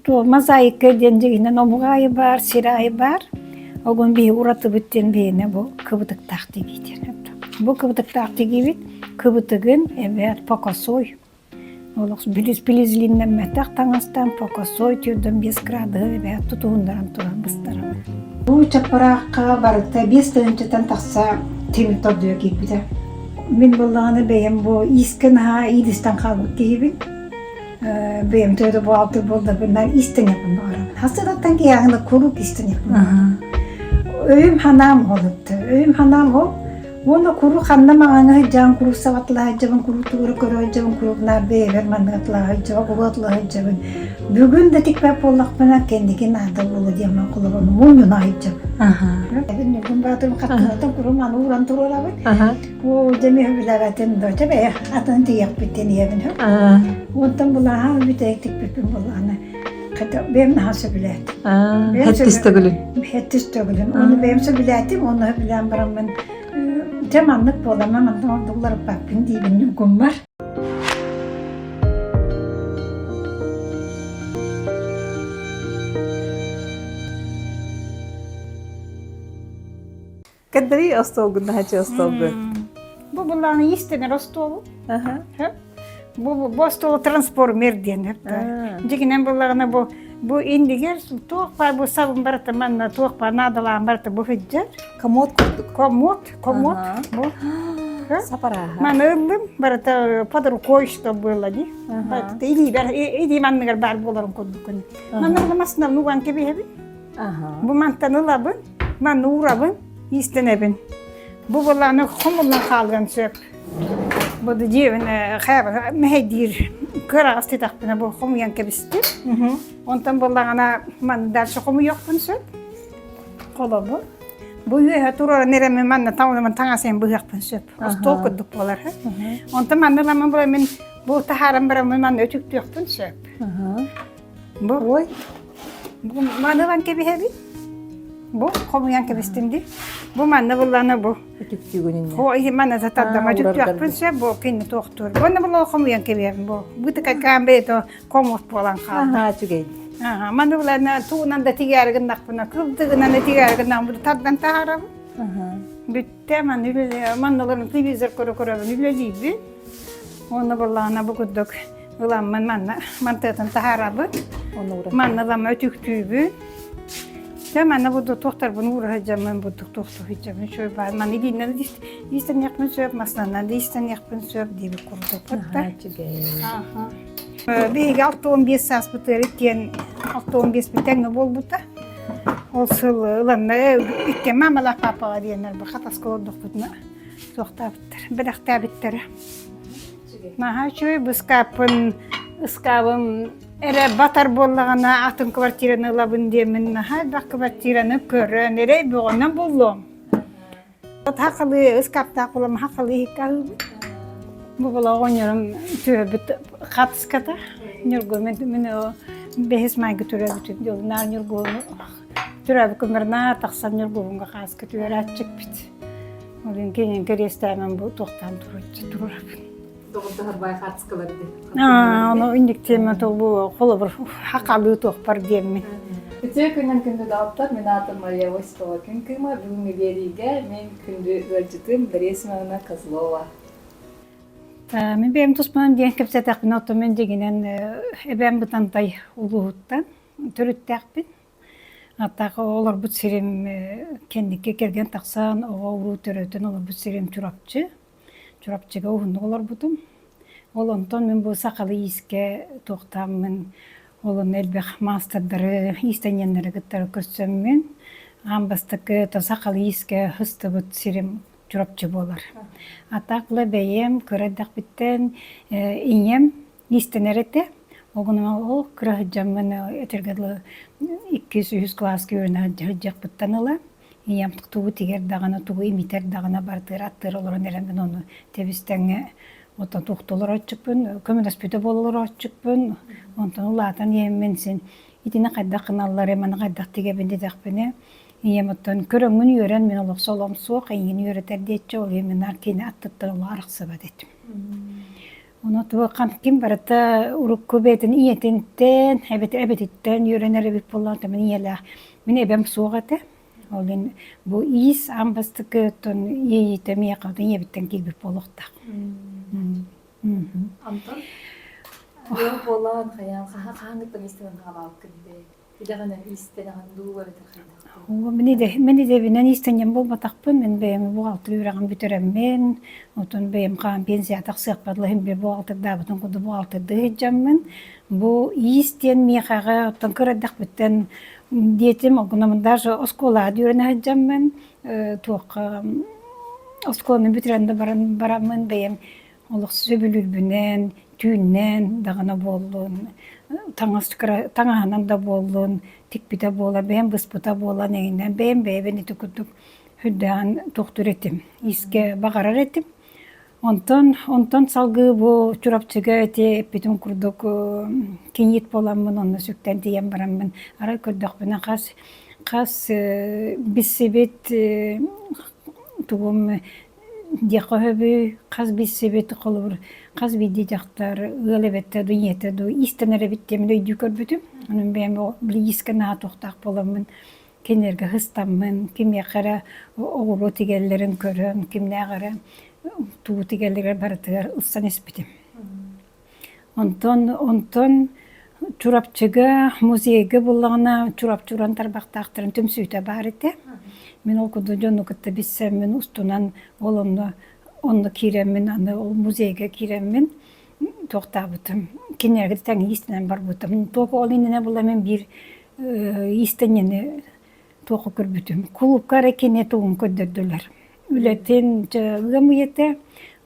Мозаика диэн дьигинэн омук аайы баар, сир аайы баар. Огон биһи уратыбыт диэн биһиэнэ бу кыбытыктаах тигии диэн. Бу кыбытыктаах тигиибит кыбытыгын эбээт покосой Олох билис-билизлиннэммэтэх таҥастан покосой түрдэн биэс градуһу эбээт тутуһуннаран туран быстарабын. Бу чаппараахха барыта 5 тыһыынчаттан тахса тимир тордуйа киирбитэ. Мин буоллаҕына бэйэм бу иискэ наһаа иилистэн хаалбыт киһибин. Бэйэм төһө бу алтыр буолларбын иистэниэхпин баҕарабын. Хасыгаттан киһиэхэ куруук иистэниэхпин баҕарабын. Өйүм ханаам ол өттө. Өйүм ханаам ол Уонна куруук ханна маҥаҥа сылдьаҕын, куруук саҕатылаһа сылдьабын, куруук тугу көрө сылдьабын, куруук наар бэйэбэр маннык атылаһа сылдьабын, угу атылаһа сылдьабын. Бүгүн да тикпэт буоллахпына, кэнники наада буолуо диэн мин холобур мунньуна сылдьабын. Ньургун Баатырым хаттыгаттан курум аны ууран туруорабын. Оо, дьэ мин сөбүлээбэтим да, дьэ бэйэ атын тиийэхпит диэн ийэбин. Онтон булааһа бүтэйик тикпиппин буоллаҕына, Хата бэйэм наһаа сөбүлээтим. Хэттис төгүлүн. Хэттис төгүлүн. Оны бэйэм сөбүлээтим, оны сөбүлээн бараммын дьэ маннык буолама, манна ордук уларыппаппын диибин ньургуммар. Кэддэри остуолгун наһаччы остуолгун. Бу булааны истэнэр остуолу. Бу бу остуолу трансформер диэн. Дьигинэн буллаҕына бу бу иннигэр туох баар бу сабын барыта манна туох баар наадалаан барыта бу сылдьар. Комод курдук. Комод, комод. Бу. Сапарааһа. Маны ыллым, барыта под рукой что было ди. Илиибэр, илиим анныгар баар буоларын курдук. Манна масына нуган кэбиһэбин. Бу мантан ылабын, манна уурабын, иистэнэбин. Бу былааны хомуллан хаалыан сөп. Бу дьиэбин хайа мэһэйдиир кыараҕас титэхпинэ бу хомуйан кэбистим. Онтон буоллаҕына манна дальше хомуйуохпун сөп. Холобур. Бу үөһэ туруоран эрэммин манна таҥаһын таҥасайын быһыахпын сөп. Остуол курдук буолар. Онтон манна ыламмын була мин бу таһааран бараммын манна өтүктүөхпүн сөп. Бу ой бу маны ылан кэбиһэбин. Бу хомуйан кэбистим дии. Бу манна буллана бу. Үтүктүүгүн Хо иһи манна татардама үтүктүөхпүн сөп бу кинини туохтуур. Бу була хомуйан кэбиһэбин бу. Бытыкайкаан бэйэтэ хомус буолан хаалла. Аха үчүгэй. Аха маны булана туунан да тигээри гыннахпына кылдыгынан да тигээри гыннахпына бу тардан таһаарабын. Бүттэ маны үлэлээ манна телевизор көрө көрөбүн үлэлиибин. Уонна буллаҕына бу курдук Ыламмын манна мантыатын таһаарабын. Манна ылама өтүктүүбүн. Дьэ манна бу туохтарбын уура сылдьаммын бурдук туохтуу сылдьабын үчүгэй баар. Маны илиинэн иистэниэхпин сөп, масланан да иистэниэхпин сөп диэбит курдук. Биһиги 65 сааспытыгар иккиэн 65 тэҥҥэ буолбута. Ол сыл ыланна иккиэн маамалаах паапаҕа диэннэр бу хатаска олордохпутуна суохтаабыттар, бэлэхтээбиттэрэ. Наһаа үчүгэй бу ыскааппын ыскаабым эрэ батар буоллаҕына атын квартираны ылабын диэммин наһаа элбэх квартираны көрөн эрэй бөҕөнөн буллум. Хахалыы ыскааптаах буолан хахалыы иһиккэ аһыыбын. Бу була оҕонньорум түһэрбит хатыската Ньургу мин мин бэһис майгы төрөөбүтүн дьолунаар Ньургуну төрөөбүт күммэр наар тахсан Ньургуһуҥҥа хааска түһэрээччикпит. Ол иһин кэриэстээмэн бу туохтаан турарабын. Доҕордоһор бай хаартыскалар дии. Аа, ону инник тиэмэ бу холобур хахалыы туохпар диэммин. Үтүө күнүн күндү доҕоттор, мин аатым Мария Осипова күн кыыма. Бүгүҥҥү биэриигэ мин күндү ыалдьытым Дария Семеновна Козлова. Мин бэйэм туспунан диэн кэпсэтэхпинэ, оттон мин дьиҥинэн эбээм Бытантай улууһуттан төрүттээхпин. Аттаах олорбут сирим кэнники кэргэн тахсан, оҕо-уруу төрөтөн олорбут сирим Чурапчы. Чурапчыга уһуннук олорбутум. Ол онтон мин бу сахалыы иискэ туохтааммын, ол онно элбэх маастардары, иистэнньэннэри кытта көрсөммүн, аан бастакы то сахалыы иискэ сыстыбыт сирим Чурапчы буолар. Атаах була бэйэм кыра эрдэхпиттэн ийэм иистэнэр этэ. Ол гынан ол кыра сылдьаммын этэргэ дылы иккис, үһүс кылааска үөрэнэ сылдьыахпыттан ыла ийэм тугу тигэр даҕаны, тугу имитэр даҕаны бардыыр аттыыр олорон эрэммин ону тэбис-тэҥҥэ оттон туохтуу олорооччукпун, көмөлөспүтэ буола олорооччукпун. Онтон улаатан ийэммин син итини хайдах гыналларый, маны хайдах тигэбин диэтэхпинэ, ийэм оттон көрөҥҥүн үөрэн мин олох солом суох, эйигин үөрэтэр диэччи, ол иһин мин кини аттыттан олох арахсыбат этим. Ону туох ким барыта урукку бэйэтин ийэтинтэн, эбэтэр эбэтиттэн үөрэнэр эбит буоллаҕына, мин ийэлээх мин эбэм суох этэ. Ол иһин бу иис аан бастакы оттон иэйиитэ миэхэ оттон ийэбиттэн киирбит буолуохтаах. Антон, ыал буолан хайаан хаһааҥҥыттан истэн хаалаабыккын бэйэҥ? Идэҕинэн иистэнэҕин дуу эбэтэр хайдах дуу? Мин идэ мин идэбинэн иистэнньэҥ буолбатахпын. Мин бэйэм буҕаалтыр үөрэҕин бүтэрэммин, отон бэйэм хаан пенсияҕа тахсыахпар дылы иһин биир буҕаалтырдаабытым курдук буҕаалтырдыы сылдьаммын. Бу иис диэн миэхэҕэ оттон кыра эрдэхпиттэн диэтим, ол гынан даже оскуолаҕа да үөрэнэ сылдьаммын, туохха оскуоланы бүтэрэн да баран бараммын бэйэм олох сөбүлүүрбүнэн, түүннээн даҕаны буоллун, таҥас таҥаһынан да буоллун, тикпитэ буола, бэйэм быспыта буолан эҥинэн бэйэм бэйэбин ити курдук үрдээҕин туохтуур этим, иискэ баҕарар этим. Онтон онтон салгыы бу Чурапчыга ити эппитим курдук киниит буоламмын онно сүктэн тиийэн бараммын арай көрдөхпүнэ хас хас билсибит тугум диэххэ сөбүй, хас билсибит, холобур, хас биирдии дьахтар ыал эбэтэ дуу, ийэтэ дуу иистэнэр эбит диэммин өйдүү көрбүтүм. Онон бэйэм били иискэ наһаа туохтаах буоламмын, кинилэргэ сыстаммын, кимиэхэ эрэ оҕуруо тигэллэрин көрөн, кимнээх эрэ тугу тигэллэригэр барытыгар ылсан испитим. Онтон онтон Чурапчыга музейга буллаҕына Чурапчы уран тарбахтаахтарын түмсүүтэ баар этэ. Мин ол курдук дьону кытта билсэммин устунан ол онно онно киирэммин аны ол музейга киирэммин туохтаабытым кинилэргэ тэҥ иистэнэн барбытым. Туох ол иннинэ була мин биир иистэнньэни туохха көрбүтүм. Кулуупка эрэ кини тугун көрдөрдүлэр. Үлэтин ыам ийэтэ,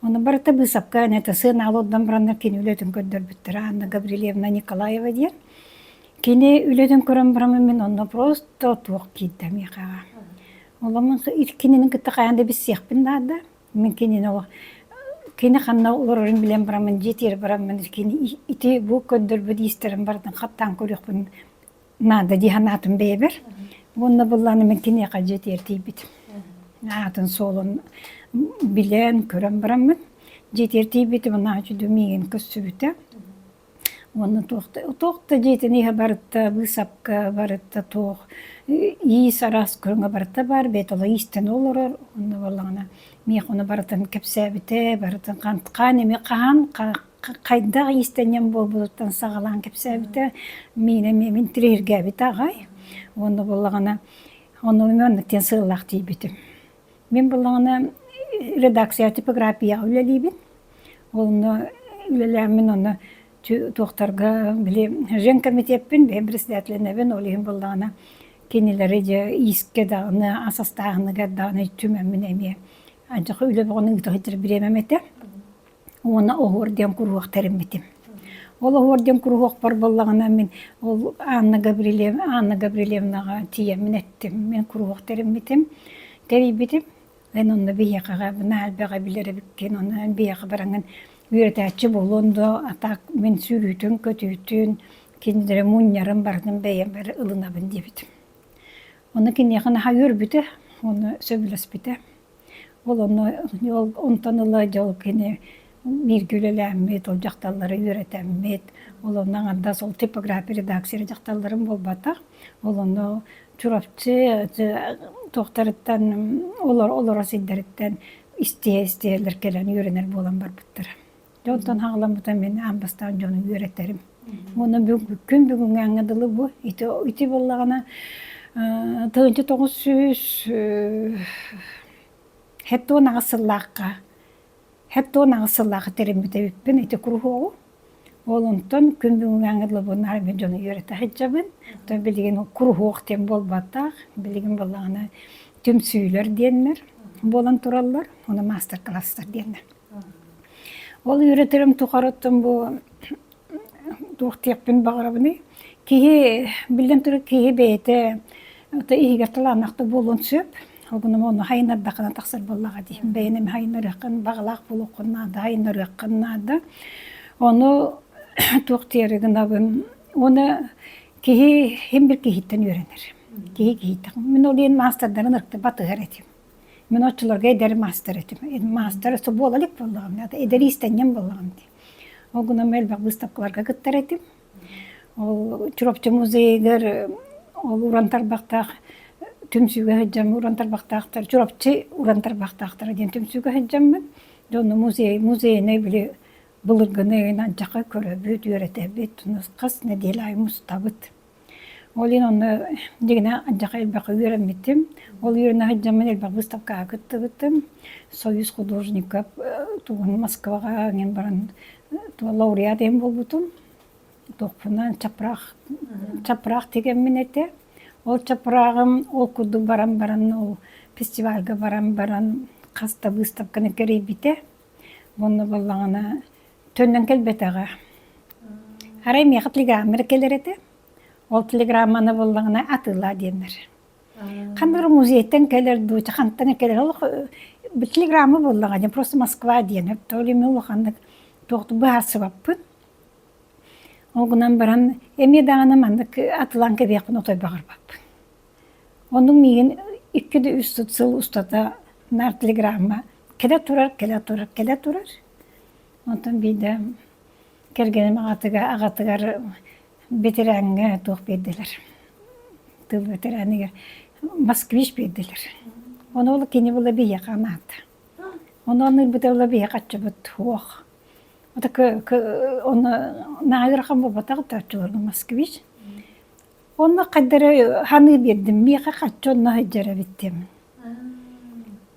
ону барыта быысапка это сыанаалы ордон бараннар кини үлэтин көрдөрбүттэрэ Анна Гаврильевна Николаева диэн. Кини үлэтин көрөн бараммын мин онно просто туох киирдэ миэхэҕэ. Оламмын кинини кытта хайаан да билсиэхпин наада. Мин кинини кини ханна олорорун билэн бараммын дьиэтигэр бараммын кини ити бу көрдөрбүт иистэрин барытын хаттаан көрүөхпүн наада дии санаатым бэйэбэр. Уонна быллааны мин киниэхэ дьиэтигэр тиийбитим. Аатын суолун билэн, көрөн бараммын дьиэтигэр тиийбитим, наһаа үчүгэй миигин көрсүбүтэ. Уонна туох да туох да дьиэтин иһэ барыта быысапка барыта туох иис араас көрүҥэ барыта баар, бэйэтэ олох иистэнэ олорор. Онно буоллаҕына миэхэ ону барытын кэпсээбитэ, барытын хаан эмиэ хаһан хайдах иистэнньэҥ буолбутуттан саҕалаан кэпсээбитэ миинэ эмиэ интириэһиргээбитэ аҕай. Уонна буоллаҕына онно оннук диэн сыаллаах тиийбитим. Мин буоллаҕына редакция типографияҕа үлэлиибин. Онно үлэлээммин онно туохтарга били женкомитеппин бэйэм председателинэбин ол иһин буоллаҕына кинилэри дьэ иискэ даҕаны ас астааһыныгар даҕаны түмэммин эмиэ адьаха үлэ бөҕөнү ыыта сылдьар бириэмэм этэ. Уонна оһуор диэн куруһуок тэриммитим. Ол оһуор диэн куруһуокпар буоллаҕына мин ол Анна Гаврильевна Анна Гаврильевнаҕа тиийэммин эттим. Мин куруһуок тэриммитим, тэрийбитим. Эн онно биһиэхэҕэ наһаа элбэҕи билэр эбиккин, онно эн биһиэхэ бараҥҥын үөрэтээччи буолуон доо, а так мин сүүрүүтүн-көтүүтүн, кинилэри мунньарын барытын бэйэм эрэ ылынабын диэбитим. Ону киниэхэ наһаа үөрбүтэ, уонна сөбүлэспитэ. Ол онно ол онтон ыла дьол кини бииргэ үлэлээммит, ол дьахталлары үөрэтэммит, ол онно аҥардас ол типография редакция дьахталларын буолбатах, ол онно Чурапчы туохтарыттан олор олоро сирдэриттэн истиһэ-истиһэлэр кэлэн үөрэнэр буолан барбыттара. Дьэ онтон хаҕаламмыта мин аан бастаан дьону үөрэтэрим. Уонна күн бүгүҥҥэ дылы бу ити ити буоллаҕына 1900 78 сыллаахха 78 сыллаахха тэриммит эбиппин ити куруһуогу. Ол онтон күн бүгүҥҥэ дылы бу наар мин дьону үөрэтэ сылдьабын. Оттон билигин куруһуок диэн буолбатах. Билигин буоллаҕына түмсүүлэр диэннэр буолан тураллар. Ону маастар-класстар диэннэр. Ол үөрэтэрим тухары оттон бу туох диэхпин баҕарабыный? Киһи, биллэн турар, киһи бэйэтэ иһигэр талааннаах да буолуон сөп. Ол гынан ону хайыннардаххына тахсар буоллаҕа дии. Бэйэни эмэ хайыннарыаххын, баҕалаах буолуоххун наада, хайыннарыаххын наада. Ону туох диэри гынабын? Уонна киһи син бир киһиттэн үөрэнэр. Киһи киһиттэн. Мин ол иһин маастардарын ырытта батыһар этим. Мин оччолорго эдэр маастар этим. Маастар өссө буола илик буоллаҕым. Эдэр иистэнньэҥ буоллаҕым дии. Ол гынан элбэх выставкаларга кыттар этим. Ол Чурапчы музейыгар ол уран тарбахтаах түмсүүгэ сылдьаммын уран тарбахтаахтар Чурапчы уран тарбахтаахтара диэн түмсүүгэ сылдьаммын дьону музей музейнай били былыргыны ынчака көрөбүт, үөрэтэбит, хас нэдиэлэ аайы мустабыт. Ол иһин онно дьиҥинэ ынчака элбэххэ үөрэммитим. Ол үөрэнэ сылдьаммын элбэх выставкаҕа кыттыбытым. Союз художников тугун Москваҕа эҥин баран лауреат диэн буолбутум. Туохпунан чапраах чапраах тигэммин этэ. Ол чапрааҕым ол курдук баран баран ол фестивальга баран баран хас да выставканы кэрийбитэ. Уонна буоллаҕына төннөн кэлбэтэҕэ. Арай миэхэ телеграмма эрэ кэлэр этэ. Ол телеграмманы буоллаҕына атыылаа диэннэр. Ханна эрэ музейтан кэлэр дуу, хантан кэлэр. Олох телеграмма буоллаҕа диэн, просто Москва диэн. То ли мен улаханнык туох быһаарсыбаппын. Ол гынан баран эмиэ даҕаны маннык атылаан кэбиэхпин отой баҕарбаппын. Оннук миигин икки да үс сыл устата наар телеграмма кэлэ турар, кэлэ турар, кэлэ турар. Онтон биирдэ кэргэним аҕатыгар, аҕатыгар бэтэрээнҥэ туох биэрдилэр, тыл бэтэрээнигэр москвич биэрдилэр. Ону ол кини була биһиэхэ анаата. Ону аныырбыта була биһиэхэ аччыбыт суох. Ону наһаа ыарахан буолбатах да оччолорго москвич. Онно хайдары ханыы биэрдим, миэхэ хаччы онно сылдьар эбит диэммин.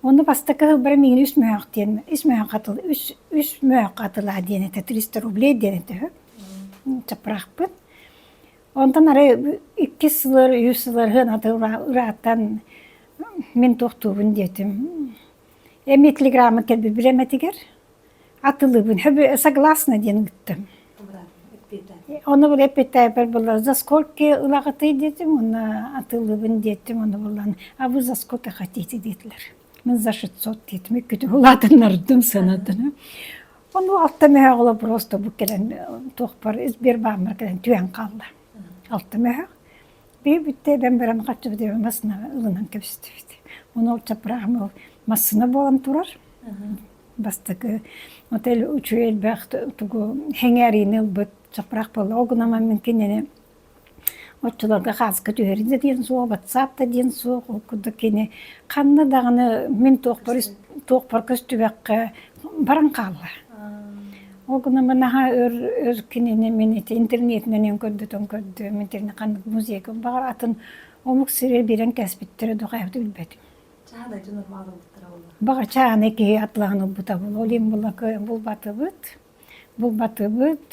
Онно бастакы сылбара миигин үс мөһөөх диэн, үс мөһөөх атыл, үс, үс мөһөөх атылаа диэн этэ, 300 рублей диэн этэ үһү. Чапыраахпын. Онтон арай иккис сылар, үс сылар сыаната ыраатан мин туохтуубун диэтим. Эмиэ телеграмма кэлбит бириэмэтигэр Атылыбын согласна диэн ыыттым. Ону били эппиттээбэр буолла за сколько ылаҕытый диэтим уонна атылыбын диэтим ону булан а вы за сколько хотите диэтилэр. Мин за 600 диэтим иккитин улаатыннардым санатын. Ону алта мөһөөх ола просто бу кэлэн туохпар Сбербааммар кэлэн түһэн хаалла. Алта мөһөөх. Биһи бүттэ эбэм баран хаччыбыт эбэм массына ылынан кэбистибит. Ону ол чапраахым ол массына буолан турар. Бастакы отель үчүгэй элбэх тугу сэҥээриини ылбыт чапраах буолла. Ол гынан мин кинини оччолорго хааска түһэрин да диэн суох, ватсап да диэн суох. Ол курдук кини ханна даҕаны мин туохпар туохпар көстүбэххэ баран хаалла. Ол гынан наһаа өр өр кинини мин ити интернетинэн көрдөтөн көрдүм. Интернет ханнык музейга баҕар атын омук сирэ биэрэн кэспиттэрэ дохайбыты билбэтим. Чааһынай дьон ырмаан ылбыттара буолла. Баҕар чааһынай киһи атлаһан ылбыта буолуо. Ол иһин була булбатыбыт. Булбатыбыт.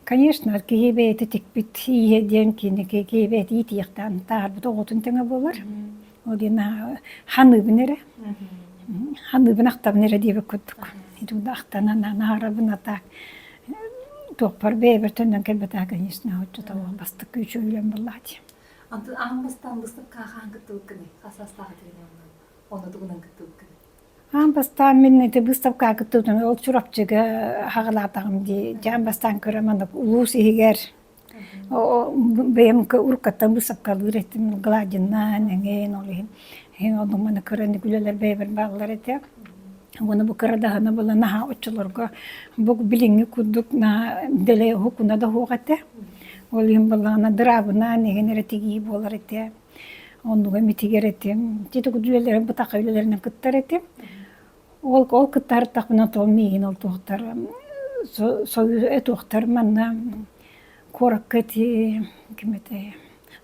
Конечно, киһи бэйэтэ тикпит ииһэ диэн кини киһи бэйэтэ иитиэхтээн таһаарбыт оҕотун тэҥэ буолар. Ол иһин ханыыбын эрэ. Ханыыбын ахтабын эрэ диэбит курдук. Итиннэ ахтанан аһарабын а так туохпар бэйэбэр төннөн кэлбэтэх конечно оччото бастакы үчүгэй үлэм буоллаҕа дии. Антон аан бастаан быыстапкаҕа хаһан кыттыбыккыный? Хас саастаах этигин уонна онно тугунан кыттыбыккыный? Аан бастаан мин ити быыстапкаҕа кыттыбытым ол Чурапчыга хаҕылаатаҕым дии. Дьэ аан бастаан көрө маннык улуус иһигэр бэйэм уруккаттан быыстапкалыыр этим Гладинаан эҥин ол иһин иһин оннук маны кыра үлэлэр бэйэбэр бааллар этэ. Уонна бу кыра даһана була наһаа оччолорго бу билиҥҥи курдук наһаа дэлэй уһукуна да суох этэ. Ол иһин буоллаҕына дыраабынаан иһин эрэ тигии буолар этэ. Оннуга эмитигэр этим. Ити үлэлэрин бытаха үлэлэринэн кыттар этим. Ол ол кыттаһартахпына то миигин ол туохтар туохтар манна куоракка ити ким этэй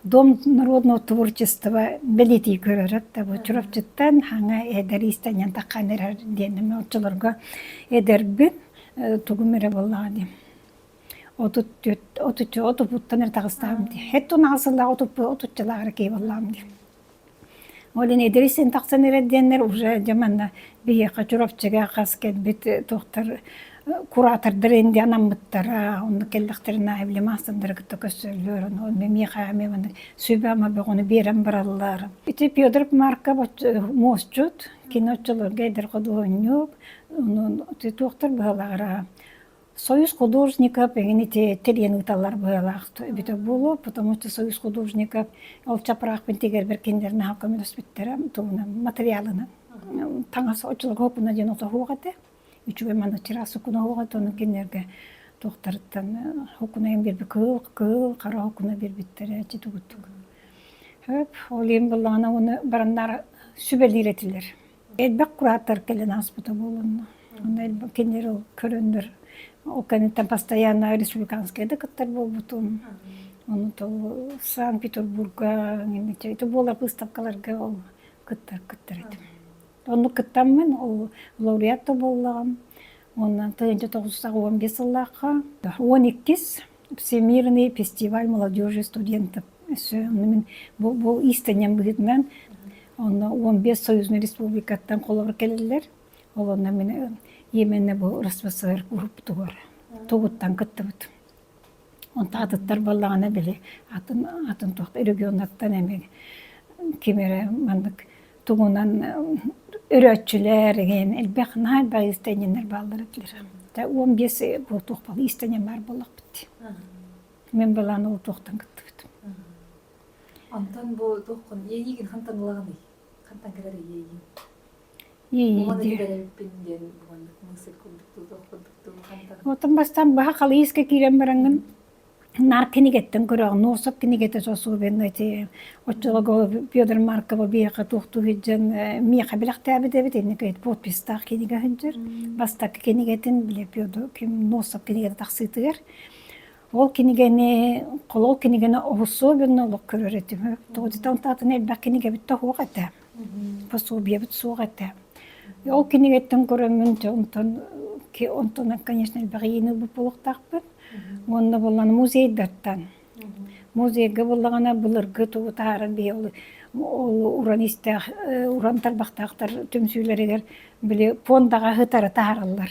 Дом народного творчества бэлиэтии көрөрө да бу Чурапчыттан хаҥа эдэр иистэнньэн таххан эрэр диэн оччолорго эдэрбин тугум эрэ буоллаҕа дии 34 отучча отуппуттан эрэ таҕыстаҕым дии хэт унаҕа сыллаах отуччалаах эрэ киһи буоллаҕым дии Ол иһин эдэр истэн тахсан эрэр диэннэр уже дьэ манна биһиэхэ Чурапчыга хас кэлбит туохтар куратордар инди анаммыттара, онно кэллэхтэринэ били маастардары кытта көрсөллөр, ону миэхэ эмиэ маннык сүбэ-ама бөҕөнү биэрэн бараллар. Ити Петр Марков муосчут, кини оччолорго эдэр худуоһунньук, ону туохтар быһалаара Союз художников эҥин ити тэрийэн ыыталлар быһыылаах эбитэ буолуо, потому что Союз художников ол чапыраахпын тигэрбэр кинилэр наһаа көмөлөспүттэрэ тугунан материалынан таҥас оччолорго хоппуна диэн отоһуох этэ. Үчүгэй манна чараас сукуна суох этэ, ону кинилэргэ туохтарыттан хокунайын биэрбит кыһыл, кыһыл, хара хокуна биэрбиттэрэ эчи тугуттук. Хөп, ол иһин буоллаҕына уону бараннар сүбэлиир этилэр. Элбэх курааттар кэлэн ааспыта буолунна. Онно элбэх кинилэр ол көрөннөр ол кэнниттэн постоянно республиканскай да кыттар буолбутум. Ону то Санкт-Петербурга ити буолар выставкаларга ол кыттар кыттар этим. Оннук кыттаммын ол лауреат да буоллаҕым. Уонна 1915 сыллаахха 12 Всемирный фестиваль молодежи студентов өссө онно мин бу, бу иистэнньэм быһыытынан онно 15 союзный республикаттан холобур кэлэллэр. Ол онно мин именно бу РСФСР группутугар тугуттан кыттыбыт. Онто атыттар буоллаҕына били атын атын туох регионнартан эмиэ ким эрэ маннык тугунан өрөөччүлэр игин элбэх наһаа элбэх иистэнньэннэр бааллар этилэр. 15 бу туох буол иистэнньэн баар буоллахпыт. Мин былаан ол туохтан кыттыбытым. Онтон бу туоххун иэйиигин хантан ылаҕыный? Хантан кэлэр иэйииҥ? Оттон бастаан баһа халыйыска киирэн бараҥҥын наар кинигэттэн көрөҕүн, Носов кинигэтэ особенно эти оччолорго Федор Маркова биһиэхэ туохтуу сылдьан миэхэ бэлэхтээбит эбит инники подпистаах кинигэ сылдьар. Бастакы кинигэтин били Федор ким Носов кинигэтэ тахсыытыгар ол кинигэни ол кинигэни особенно олох көрөр этим. Тоҕо диэтэн атын элбэх кинигэбит да суох этэ. Пособиебыт суох этэ. Ол кинигэттэн көрөммүн онтон онтон конечно элбэх иини ылбыт буолуохтаахпын. Уонна буоллаҕына музейдартан. Музейга буоллаҕына былыргы тугу таһааран биһи ол ол уран истээх уран тарбахтаахтар түмсүүлэригэр били пуондаҕа ыһытары таһаараллар.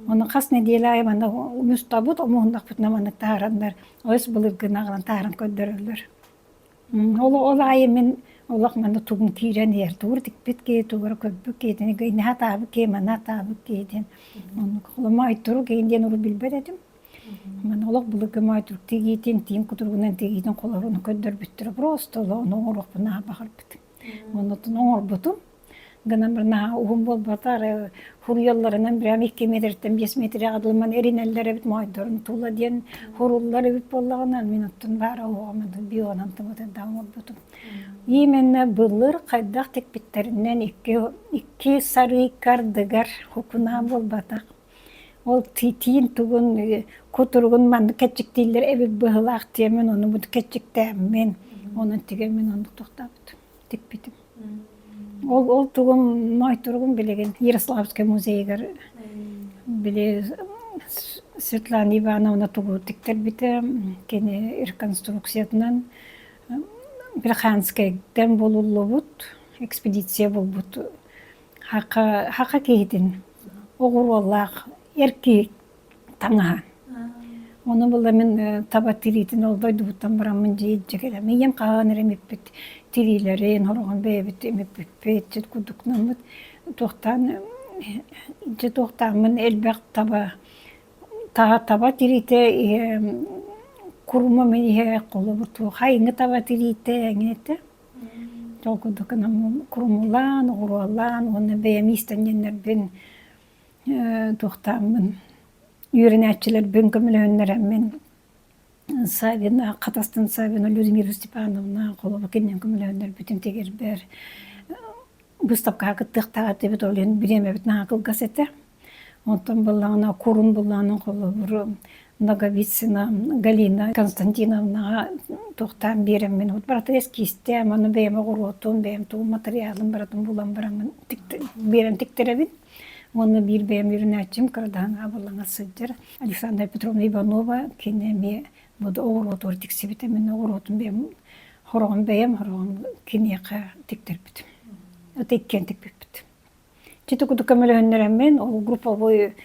Ону хас нэдиэлэ аайы манна мустабыт, омуһуннахпытына маннык таһаараннар, өс былыргыны аҕалан таһааран көрдөрөллөр. Ол ол аайы мин олох манна тугум киирэн иһэр, тугу тикпит киһи, тугу эрэ көрбүт киһи, ини хатаабыт киһи, маны хатаабыт киһи диэн. Оннук моойторук иһин диэн урут билбэт этим. Маны олох былыргы моойторук тигиитин, тииҥ кутуругунан тигиитин холоруну көрдөрбүттэрэ просто ону оҥоруохпун наһаа баҕарбытым. Оннуттан оҥорбутум. Гынан баран наһаа уһун буолбатар, хуруйалларынан прям 2 метртэн 5 метргэ дылы маны эринэллэр эбит моойдорун тула диэн хуруллар эбит буоллаҕына мин оттон баара уоҕум бионан тымытырдаан оҥорбутум. Именно былыр хайдах тикпиттэринэн икки икки сарыйка ардыгар хукунаа буолбатах. Ол тиин тугун кутуругун маннык кэччиктииллэр эбит быһылаах диэмин ону бу кэччиктээммин онон тигэммин оннук тохтообутум тикпитим. Ол ол тугум моойторугум билигин Ярославскай музейыгар били Светлана Ивановна тугу тиктэрбитэ кини реконструкциятынан Верханскайтан булуллубут экспедиция булбут хака хака киһитин оҕуруолаах эр киһи таҥаһа. Ону була мин таба тириитин ол дойдубуттан бараммын дьиэ илдьэ кэлэм. Ийэм хаһан эрэ имиппит тириилэрин, хороҕун бэйэбит имиппиппит, дьэ курдукнаммыт туохтаан дьэ туохтааммын элбэх таба таба тириитэ иһэ курума мин иһэ холобур туох хайыҥы таба тириитэ эҥин этэ. Ол курдук курумулаан, оҕуруолаан уонна бэйэм иистэнньэннэрбин туохтааммын үөрэнээччилэрбин көмөлөһүннэрэммин Савина Хатастан Савина Людмила Степановна холобур кининэн көмөлөһүннэрбитин тигэрбэр быыстапкаҕа кыттыахтаах этибит ол иһин бириэмэбит наһаа кылгас этэ онтон буоллаҕына курун буоллаҕына холобур Ноговицына Галина Константиновнаҕа туохтаан биэрэммин вот барыта эскизтэм ону бэйэм оҕуруотум бэйэм тугум матырыйаалым барытын булан бараммын биэрэн тиктэрэбин Уонна биир бэйэм үөрэнээччим Кырадаһаҥҥа абыллаҥа сылдьар Александра Петровна Иванова кини эмиэ бу оҕуруотугар тиксибитэ. Мин оҕуруотум бэйэм хороҕун бэйэм хороҕун киниэхэ тиктэрбитим. Это иккиэн тикпиппит. Ити курдук көмөлөһүннэрэммин ол групповой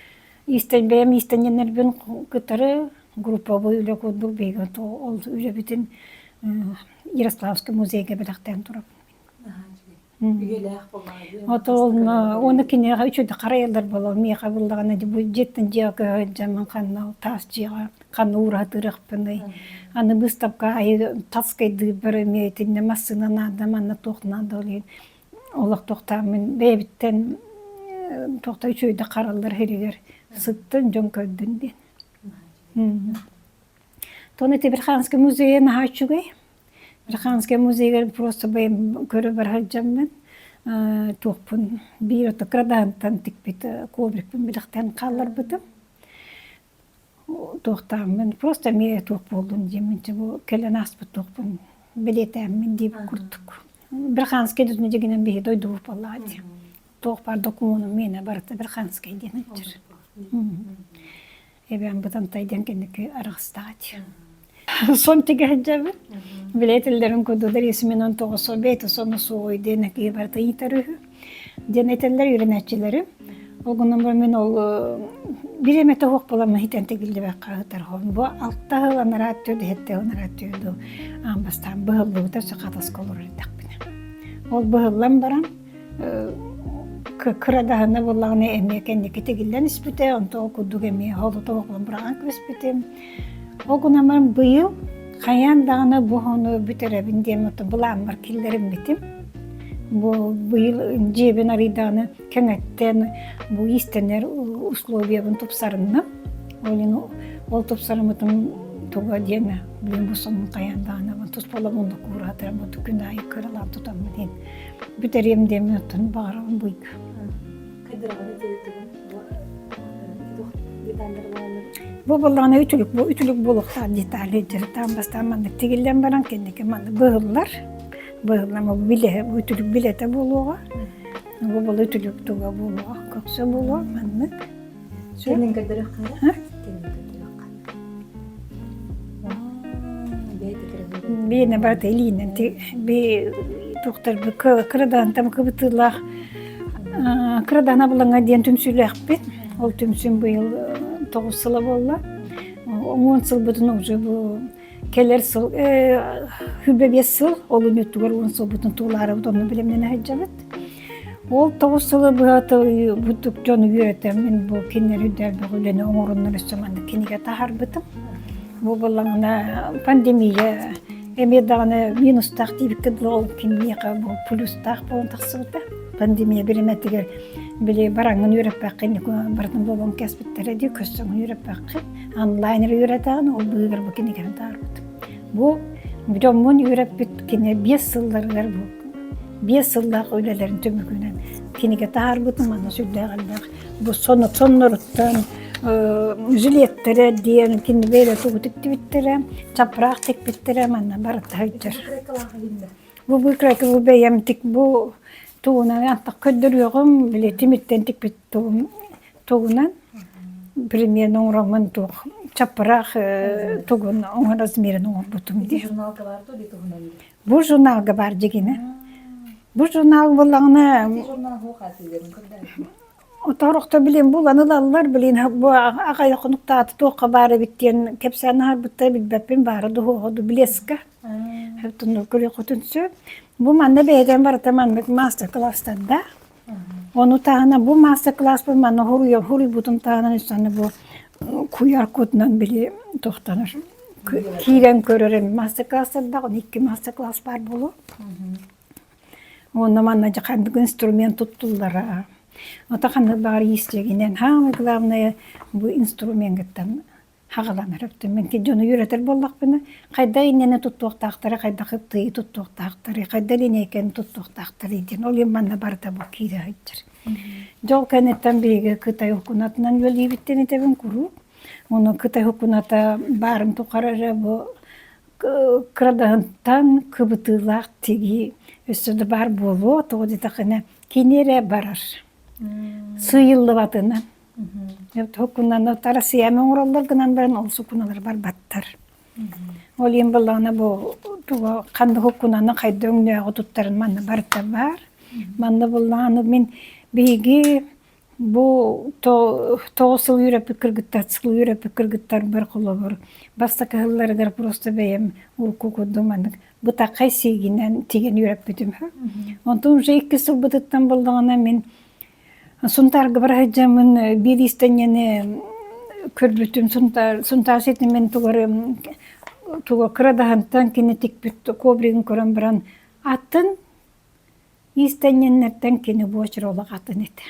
иистэн бэйэм иистэнньэннэрбин кытары групповой үлэ курдук биһиги ол үлэбитин Ярославскай музейга бэлэхтээн турабын. Үйэлээх буоллаҕа Отон уонна киниэхэ үчүгэй харайаллар буолуо миэхэ буллаҕына бу дьиэттэн дьиэҕэ көһө сылдьаммын ханна таас дьиэҕэ ханна уураһатыырахпыный аны быыстапка аайы таскайдыырбар эмиэ итиннэ массыына наада манна туох наада ол иһин олох туохтааммын бэйэбиттэн Туохта үчүгэйдик хараллар сиригэр сыттын, дьон көрдүн диэн. Тону ити Верханскай музейа наһаа үчүгэй. Верханскай музейыгар просто бэйэм көрө бара сылдьаммын туохпун биир ото кырадаантан тикпит коврикпын билэхтэн хаалларбытым. Туохтааммын просто эмиэ туох буоллун диэммин бу кэлэн ааспыт туохпун бэлиэтээммин диэбит курдук. Верханскай дьигинэн биһи дойдубут буоллаҕа дии. Туох баар докумуонум миэнэ барыта Верханскай диэн сылдьар. Эбээм Бытантай диэн кэнники арахстаҕа дии. Сон тигэ сылдьабын. Билэ этэллэрин курдук Дарья Семеновна тоҕусо бэйэтэ сону суоҕуй диэн киһи барыта ыйытар үһү. Диэн этэллэр үөрэнээччилэрим. Ол гынан баран мин ол биир эмэтэ суох буоламмын хитэн тигиллибэккэ ыытар Бу алта сыл анараа өттүгэр, сэттэ сыл анараа өттүгэр дуу аан бастаан быһыллыбыта өссө хатаска олорор эрдэхпинэ. Ол быһыллан баран кырадаһына буоллаҕына эмиэ кэнники тигиллэн испитэ, онто ол курдук эмиэ холото оҕолон быраҕан кэбиспитим. Ол гынан баран быйыл хайаан даҕаны бу хону бүтэрэбин диэн былааммар киллэриммитим. Бу быйыл дьиэбин арыйдаҕына кэҥэттэн бу иистэнэр условиябын тупсарынным. Ол иһин ол тупсарыммытым туга диэн блин бу сонун хайаан даҕаны туспалам оннук уураатарым күн аайы кыралаан тутаммын диэн бүтэриэм диэммин оттон баҕарабын быйга. Бу буоллаҕына үтүлүк бу үтүлүк буолуохтаах детали дьарыктаан бастаан маннык тигиллэн баран кэнники маннык быһыллар. Быһыллан бу билэ бу үтүлүк билэтэ буолуоҕа. Бу буолу үтүлүк туга буолуоҕа, көхсө буолуо маннык. Кэннин көрдөрүөххэ эрэ? Кэннин көрдөрүөххэ. Биэнэ барыта илиинэн би туохтарбы кырадаантан кыбытыылаах кырадаан абылаҥа диэн түмсүүлээхпит. Ол түмсүүм быйыл 9 сыла буолла. 10 сылбытын уже бу кэлэр сыл 25 сыл олунньуттугар 10 сылбытын туолаарыбыт онно бэлэмнэнэ сылдьабыт. Ол 9 сылы быһа бу дьону үөрэтэммин бу кинилэри элбэх үлэни оҥороннор өссө маннык кинигэ таһаарбытым. Бу буоллаҕына пандемия эмиэ даҕаны минустаах диэбиккэ дылы ол киниэхэ бу плюстаах буолан тахсыбыта. Пандемия бириэмэтигэр били бараҥҥын үөрэппэххин барытын буолан кэспиттэрэ дии көссөҥҥүн үөрэппэххин онлайн эрэ үөрэтэҕин ол быыһыгар бу кинигэни таһаарбытым. Бу дьоммун үөрэппит кини 5 сылларыгар бу 5 сыллаах үлэлэрин түмүгүнэн кинигэ таһаарбытым манна сүрдээх элбэх бу сонноруттан жилеттэрэ диэн кини бэйэлэ тугу тиктибиттэрэ чапраах тикпиттэрэ манна барыта сылдьар. Бу быыкырайка бу бэйэм тик бу тугунан антах көрдөрүөҕүм били тимиртэн тикпит тугум тугунан примерно оҥороммун туох чаппыраах тугун оҥор размерин оҥорбутум дии. Журналга баар дуо туһунан? Бу журналга баар дьигинэ. Бу журнал буоллаҕына Журнал хуох атыыларын көрдөөбүт. Оторохто билин булан ылаллар, билин бу аҕай хонуктааты туохха баар эбит диэн кэпсээн аһарбыттар билбэппин баара дуһуоҕа ду блеска. Көрүөххүтүн сөп. Бу манна бэйэтэн барыта маннык мастер-класстарда. Ону таһынан бу мастер-класспын манна хуруйбутум таһынан өссө бу куйар кутунан били тохтонор киирэн көрөр эми мастер-класстардаах, он икки мастер-класс баар буолуо. Уонна манна дьэ ханнык инструмент туттуллара. Ото ханнык баҕар иистиэгинэн самое главное бу инструмеҥҥыттан хаҕаланар өттүн мин дьону үөрэтэр буоллахпына хайдах иннэни туттуохтаахтары хайдах ыптыйы туттуохтаахтары хайдах линейкэни туттуохтаахтары диэн ол иһин манна барыта бу киирэ сылдьар. Дьол кэнниттэн биһиги Кытай укунатынан үлэлиибиттэн этэбин куруук. Ону Кытай укуната баарын тухары эрэ бу кырадаһынтан кыбытыылаах тигии өссө да баар буолуо, тоҕо диэтэххинэ кини эрэ барар. Сыыйыллыбатынан. Суккунаны Россияны оҥороллор гынан баран ол суккуналар барбаттар. Ол иһин буоллаҕына бу туга ханнык уккунаны хайда өҥнөөҕү туттарын манна барыта баар. Манна буоллаҕына мин биһиги бу 9 сыл үөрэппит кыргыттар сыл үөрэппит кыргыттарбар холобур бастакы сылларыгар просто бэйэм урукку курдук маннык бытаххай сиигинэн тигэн үөрэппитим. Онтон уже икки сылбытыттан буоллаҕына мин Сунтаарга бара сылдьаммын биир иистэнньэни көрбүтүм Сунтаар Сунтаар ситимин тугары туга кырадаһынтан кини тикпит ковригын көрөн баран атын иистэнньэннэртэн кини буочур олох атын этэ.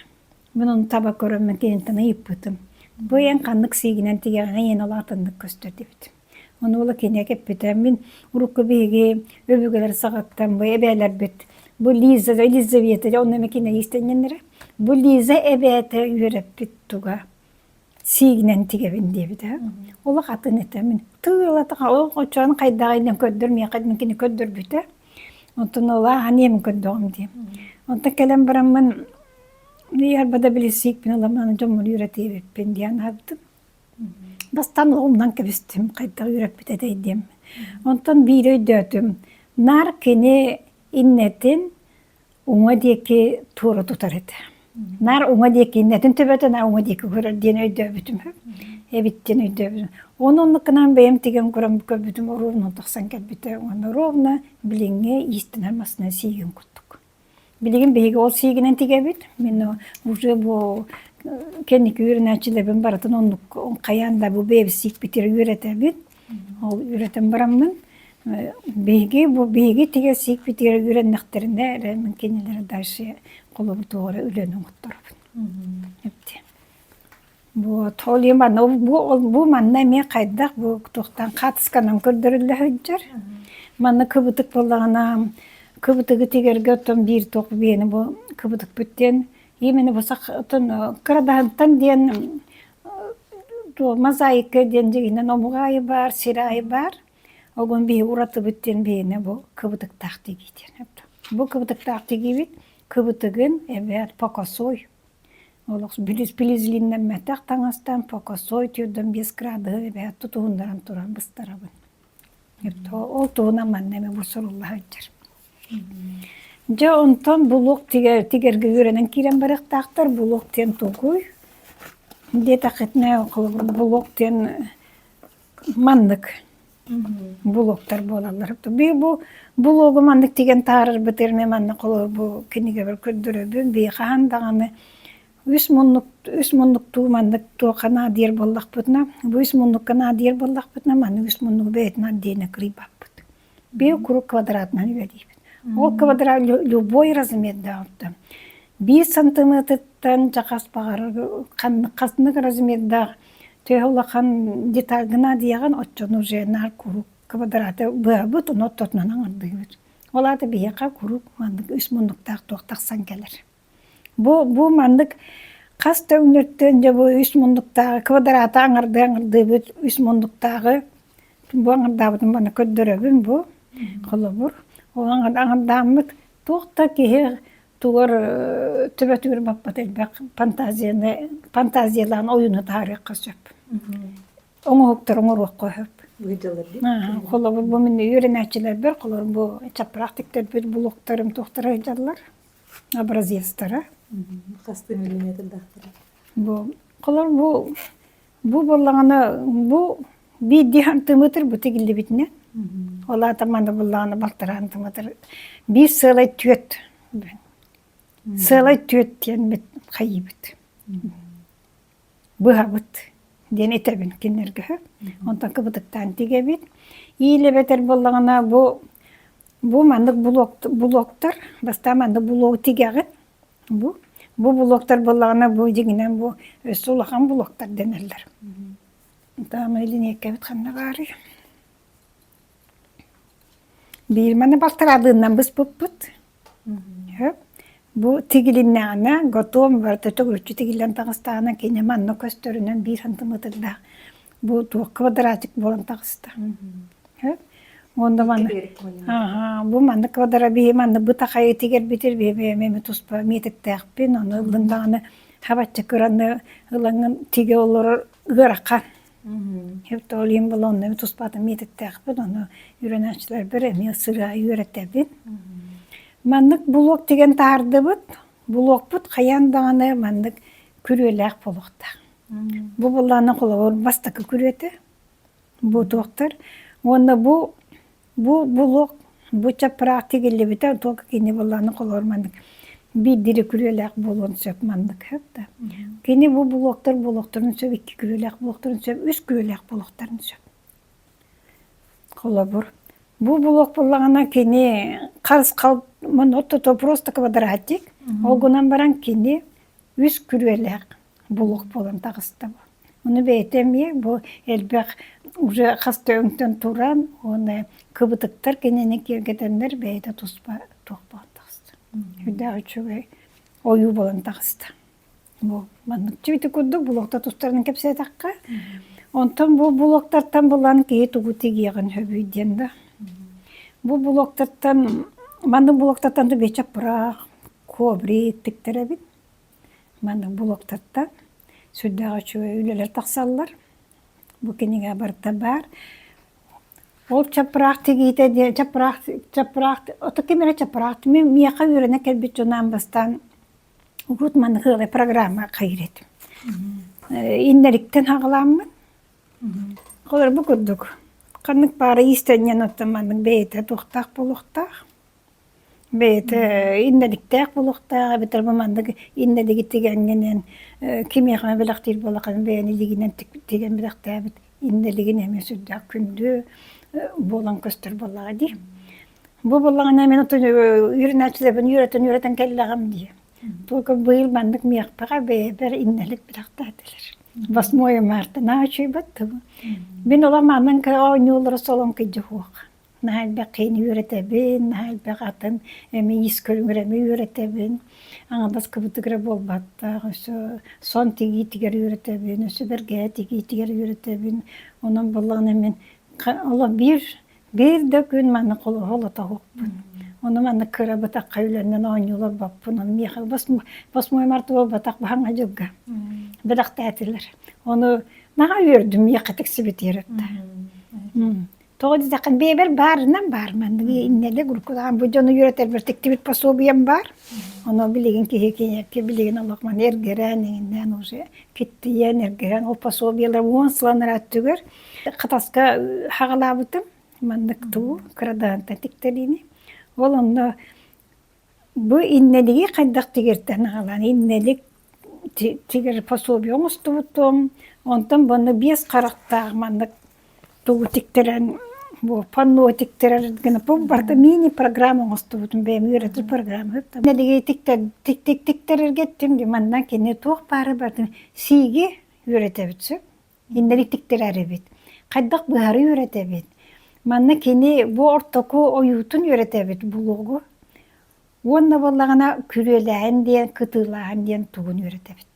Мин ону таба көрөммүн киниттэн ыйыппытым. Бу эн ханнык сиигинэн тигэҕинэ иэн улаатыннык көстөр диэбитим. Ону уола кинигэ кэппитэ. Мин урукку биһиги өбүгэлэр саҕаттан бу эбээлэрбит бу Лиза Елизавета онно эмэ кинигэ иистэнньэннэрэ. Бу Лиза эбээтэ үөрэппит туга сиигинэн тигэбин диэбитэ. Олох атын этэ. Мин тыылатаха ол оччоон хайдаҕый диэн көрдөр миэхэ мин кини көрдөрбүтэ. Онтон ол ааһан ийэм көрдөҕүм диэн. Онтон кэлэн бараммын Ийэрбэ били сиикпин ыламмын дьоммун үөрэтиэбиппин диэн аһардым. Бастаан умнан кэбистим, хайдах үөрэппит этэй диэм. Онтон биири өйдөөтүм, наар кини иннэтин уҥа диэки туора тутар этэ. Наар уҥа диэки иннэтин төбөтө наар уҥа диэки көрөр диэн өйдөөбүтүм. Эбит диэн өйдөөбүтүм. Ону оннук гынан бэйэм тигэн көрөн көрбүтүм ровно тахсан кэлбитэ. Уонна ровно билиҥҥи иистэнэр массыына сиигин курдук. Билигин биһиги ол сиигинэн тигэбит. Мин уже бу кэнники үөрэнээччилэрбин барытын оннук хайаан да бу бэйэбит сиикпитигэр үөрэтэбит. Ол үөрэтэн бараммын биһиги бу биһиги тигэ сиикпитигэр үөрэннэхтэринэ эрэ мин кинилэри дальше холобур туох эрэ үлэни оҥотторобун. Эптиэн. Вот, ол иһин манна бу, бу манна эмиэ хайдах бу туохтан хаатысканан көрдөрүллэ сылдьар. Манна кыбытык буоллаҕына кыбытыгы тигэргэ оттон биир туох биэни бу кыбытыкпыт диэн именно бу сах оттон кырадаһынтан диэн мозаика диэн дьигинэн омук аайы баар, сир аайы баар. Огон биһи уратыбыт диэн биһиэнэ бу кыбытыктаах тигии диэн. Бу кыбытыктаах тигиибит кыбытыгын эбээт покосой Олох билизлиннэммэтэх таҥастан покосой түөрдэн биэс градуһу эбээт тутуһуннаран туран быстарабын. Ол туһунан манна эмэ бу сурулла сылдьар. Дьэ онтон булуок тигэргэ үөрэнэн киирэн барыахтаахтар. Булуок диэн тугуй? Диэтэххитинэ, холобур, булуок диэн маннык булуоктар буолаллар. Би бу булуогу маннык тигэн таһаарарбытыгар мен манна холобур бу кинигэбэр көрдөрөбүн. Би хаһан даҕаны үс муннук үс муннуктуу маннык туохха наадыйар буоллахпытына, бу үс муннукка наадыйар буоллахпытына, маннык үс муннугу бэйэтин отдельно кырыйбаппыт. Биир круг квадратынан үлэлиибит. Ол квадрат любой размердаах биир сантиметртан чахас баҕарар ханнык размердаах төһө улахан детальгына диэҕин оччону уже наар куруук квадраты быһабыт ону оттотунан аҥардыыбыт. Ол аата биһиэхэ куруук маннык үс муннуктаах туох тахсан кэлэр. Бу бу маннык хас да өҥнөртөн дьэ бу үс муннуктааҕы квадраты аҥардыы аҥардыыбыт үс муннуктааҕы бу аҥардаабытын маны көрдөрөбүн бу холобур ол аҥардааммыт туох да киһи тугар төбөтүгэр баппат элбэх фантазияны фантазиялаан ойууну таһаарыахха сөп оҥоһуктары оҥоруохха сөп холобур бу мин үөрэнээччилэрбэр холобур бу чаппыраах тиктэрбит блоктарым туохтара сылдьаллар образецтара. Хастыы миллиметрдаахтара? Бу холор бу бу буоллаҕына бу биирдии сантиметр бу тигиллибитинэ ол аата маны буллаҕына балтараа сантиметр биир сыалай түөрт сыалай түөрт диэн хайыыбыт быһабыт диэн этэбин кинилэргэ онтон кыбытыктаан тигэбит иилэбэтэр буоллаҕына бу бу маннык булуоктар бастаан маннык булуогу тигэҕин бу бу булуоктар буоллаҕына бу дьиҥинэн бу өссө улахан булуоктар дэнэллэр таамай линиэккэбит ханна баарый биир маны балтараадыынан быспыппыт Бу тигилиннэҕинэ, готуом барыта төгүрүччү тигиллэн таҕыстаҕына, кини манна көстөрүнэн биир сантиметрдаах бу туох квадратик буолан таҕыста. Уонна манна бу манна квадра биһи манна бытахайы тигэрбитир биһи бэйэм туспа миэтиктээхпин, ону ыллын даҕаны хабачча кыраны ылаҥын тигэ олорор ыарахан. Ол иһин була онно туспаатын миэтиктээхпин, ону үөрэнээччилэрбэр эмиэ сыраа үөрэтэбин. Маннык булуок тигэн таһаардыбыт. Булуокпут хайаан даҕаны маннык күрүөлээх буолуохтаах. Бу буллааны холобур бастакы күрүөтэ бу туохтар. Уонна бу Бу булуок бу чаппыраах тигиллибитэ туох кини буллааны холоор маннык биирдири күрүөлээх буолуон сөп маннык сөп да. Кини бу булуоктар буолуохтарын сөп, икки күрүөлээх буолуохтарын сөп, үс күрүөлээх буолуохтарын сөп. Холобур, бу булуок буллаҕына кини харысхал ото просто квадратик, ол гынан баран кини. үс күрүөлээх булук буолан таҕыста бу. Ону бэйэтэ эмиэ бу элбэх уже хас да өҥтөн туран уонна кыбытыктар кинини киэргэтэннэр бэйэтэ туспа туох буолан таҕыста. Үрдээх үчүгэй ойуу буолан таҕыста. Бу маннык ити курдук блоктар тустарынан кэпсээтэххэ, онтон бу блоктартан булан киһи тугу тигиэҕин сөбүй диэн да. Бу блоктартан маннык блоктартан да бэчэппыраах, коврик тиктэрэбит. Маннык блоктартан сүрдээх үчүгэй үлэлэр тахсаллар. Бу кинигэ барыта баар. Ол чаппыраах тигиитэ диэн чаппыраах чаппыраах ото ким эрэ чаппыраах мин миэхэ үөрэнэ кэлбит дьон аан бастаан Урут маннык ыалай программа хайыр этим. Иннэриктэн хаҕалааммын. Холор бу курдук. Ханнык баара иистэнньэн оттон маннык бэйэтэ туохтаах буолуохтаах. Бэйэтэ иннэликтээх буолуохтаах эбэтэр бу маннык иннэлиги тигэҥҥинэн кимиэхэ бэлэхтиир буоллаххына бэйэни илиигинэн тигэн бэлэхтээбит иннэлигин эмиэ сүрдээх күндү буолан көстөр буоллаҕа дии. Бу буоллаҕына мин отон үөрэнээччилэрбин үөрэтэн-үөрэтэн кэллэҕим дии. Только быйыл маннык миэхпэҕэ бэйэбэр иннэлик бэлэхтээтилэр. Восьмое марта наһаа үчүгэй тылы. Мин олох манан оонньуулара солон кыдьыһуох. Наһаа элбэх киһини үөрэтэбин, наһаа элбэх атын эми ис көрүҥэр эми үөрэтэбин. Аҥардас кыбытыгыра буолбаттах, өссө сон тигиитигэр үөрэтэбин, өссө бэргэһэ тигиитигэр үөрэтэбин. Онон буоллаҕына мин олох биир Биир да күн манна холотоһукпун. Ону манна кыра бытахха үлэннэн оонньууларбаппын. Ону миэхэ восьмой март буолбатах баһаҥа дьылга бэлэхтээтилэр. Ону наһаа үөрдүм миэхэ тиксибитигэр этэ. Тоҕо диэтэххэ бэйэбэр баарынан баар маннык иннэлэ группалаан бу дьону үөрэтэрбэр тиктибит пособием баар. Ону билигин киһи киниэкки билигин олох маны эргэрэн иҥиннээн уже киттийэн эргэрэн ол пособиелар уон сыл анараа өттүгэр Хатаска хаҕалаабытым маннык туу кырадаанта тиктэриини. Ол онно бу иннэлиги хайдах тигэртэн аҕалан иннэлик тигэр пособие оҥостубутум. Онтон буонна биэс харахтаах маннык тугу тиктэрэн бу панно тиктэрэр гына бу барыта мини-программа оҥостубутум бэйэм үөрэтэр программа. Иннэлиги тиктэр тик тиктэрэргэ эттим манна кини туох баары барытын сииги үөрэтэбит сөп. Иннэри тиктэрэр эбит. Хайдах быһары үөрэтэбит. Манна кини бу ортоку ойуутун үөрэтэбит булуогу. Уонна буоллаҕына күрүөлээһин диэн, кытыылааһын диэн тугун үөрэтэбит.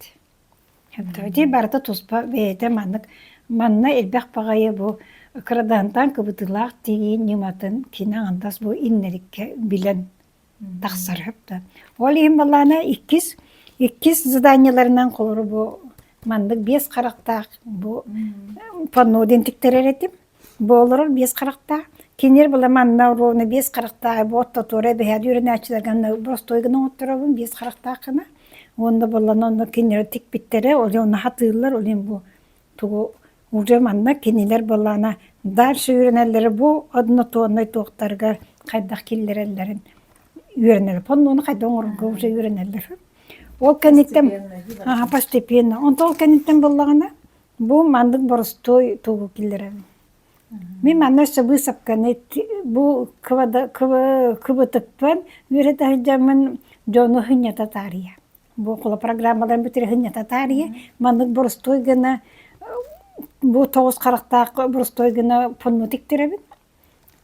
Ити барыта туспа бэйэтэ маннык манна элбэх баҕайы бу кырадаантан кыбытыылаах тигии ньыматын кини аҥардас бу иннэриккэ билэн тахсар да. Ол иһин балаана иккис иккис заданиеларынан холору бу маннык биэс харахтаах бу панно диэн тиктэрэр этим. Бу олорор биэс харахтаах. Кинилэр была манна ровно биэс харахтаах бу оттотуора эбэһээт үөрэнээччилэргэ анна боростуой гына оҥотторобун биэс харахтаах гына. Уонна буоллана онно кинилэр тикпиттэрэ, ол онно хатыыллар, ол иһин бу тугу уже манна кинилэр буоллаҕына дальше үөрэнэллэрэ бу однотоннай туохтарыгар хайдах киллэрэллэрин үөрэнэллэр. Паннону хайдах оҥорорго уже үөрэнэллэр. Ол кэнниттэн постепенно. Онтон ол кэнниттэн буоллаҕына бу маннык боростуой тугу киллэрэбин. Мин манна өссө быысапканы бу кыбытыкпын үөрэтэ сылдьаммын дьону сынньата таарыйа. Бу около программаларын бүтүрүһүнньэтэ таарыйа маннык боростуой гына бу тоҕус харахтаах боростуой гына панно тиктэрэбин.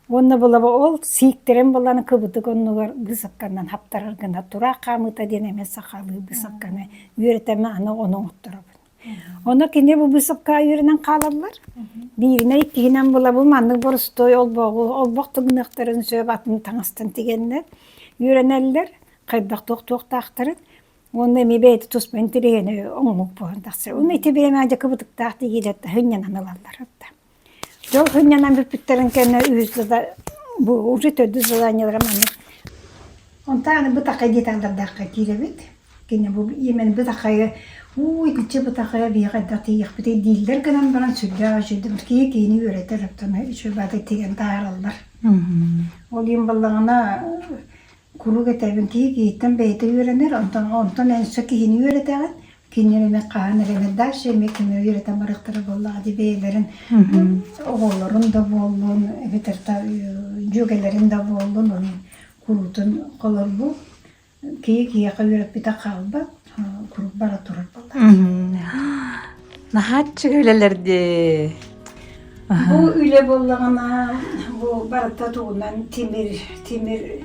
Уонна булаба ол сииктэрин булан кыбытык оннугар быысапканан хаптарар гына тураах хаамыыта диэн эмиэ сахалыы быысапканы үөрэтэмэ аны ону оҥотторобун. Ону кини бу быысапка үөрэнэн хаалаллар. Бииринэн иккиһинэн булабы маннык боростуой олбоҕу олбох тыгыныахтарын сөп атын таҥастан тигэннэр үөрэнэллэр. Хайдах туох-туохтаахтарын уонна эмиэ бэйэтэ туспа интэриэһинэй оҥоһук буолан тахсар. Уонна ити бириэмэ дьакыбытыктаах тигиилэр сынньанан ылаллар. Дьол сынньанан бүппүттэрин кэннэ үһүс да бу уже төрдүс заданиелара маннык. Онтон аны бытахай диэталлардаахха киирэбит. Кини бу иэмэн бытахайы уу итиччэ бытахайа биһиэхэ хайдах тиийиэхпитий дииллэр гынан баран сүрдээх үчүгэй киһи киһини үөрэтэр оттон үчүгэй баҕайытык тигэн таһаараллар. Ол иһин буоллаҕына Куруук этэбин, киһи киһиттэн бэйэтэ үөрэнэр, онтон онтон өссө киһини үөрэтэҕин, кинилэр эмиэ хаһан эрэ эмэ дальше эмиэ кими үөрэтэн барыахтара буоллаҕа дии бэйэлэрин оҕолорун да буоллун, эбэтэр дьүөгэлэрин да буоллун, ону куруутун холорбу киһи киһиэхэ үөрэппитэ хаалбат, куруук бара турар буоллаҕа. Наһааччы үлэлэрди. Бу үлэ буоллаҕына бу барыта тугунан тимир тимир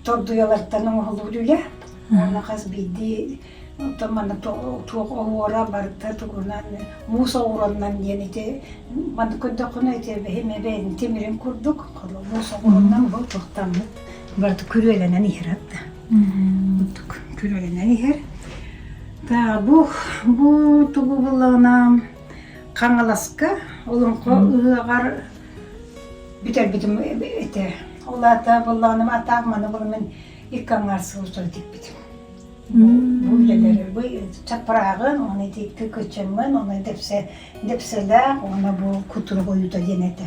тордуйалартан оҥоһуллубут үлэ. Уонна хас биирдии оттон манна туох оһуора барыта тугунан муус оҕуруоннан диэн ити манна көрдөххүнэ ити бэһим эбээн тимирин курдук муус оҕуруоннан бу туохтаммыт барыта күрүөлэнэн иһэр атта курдук күрүөлэнэн иһэр та бу бу тугу буллаҕына Хаҥаласка олоҥхо ыһыаҕар бүтэрбитим этэ. Ол аата буоллаҕына атаах маны булан икки аҥаар сыл устата тикпитим. Бу үлэлэри бу чаппырааҕын, уонна ити икки кычыммын, уонна дэпсэ дэпсэлээх, уонна бу кутурук ойуута диэн этэ.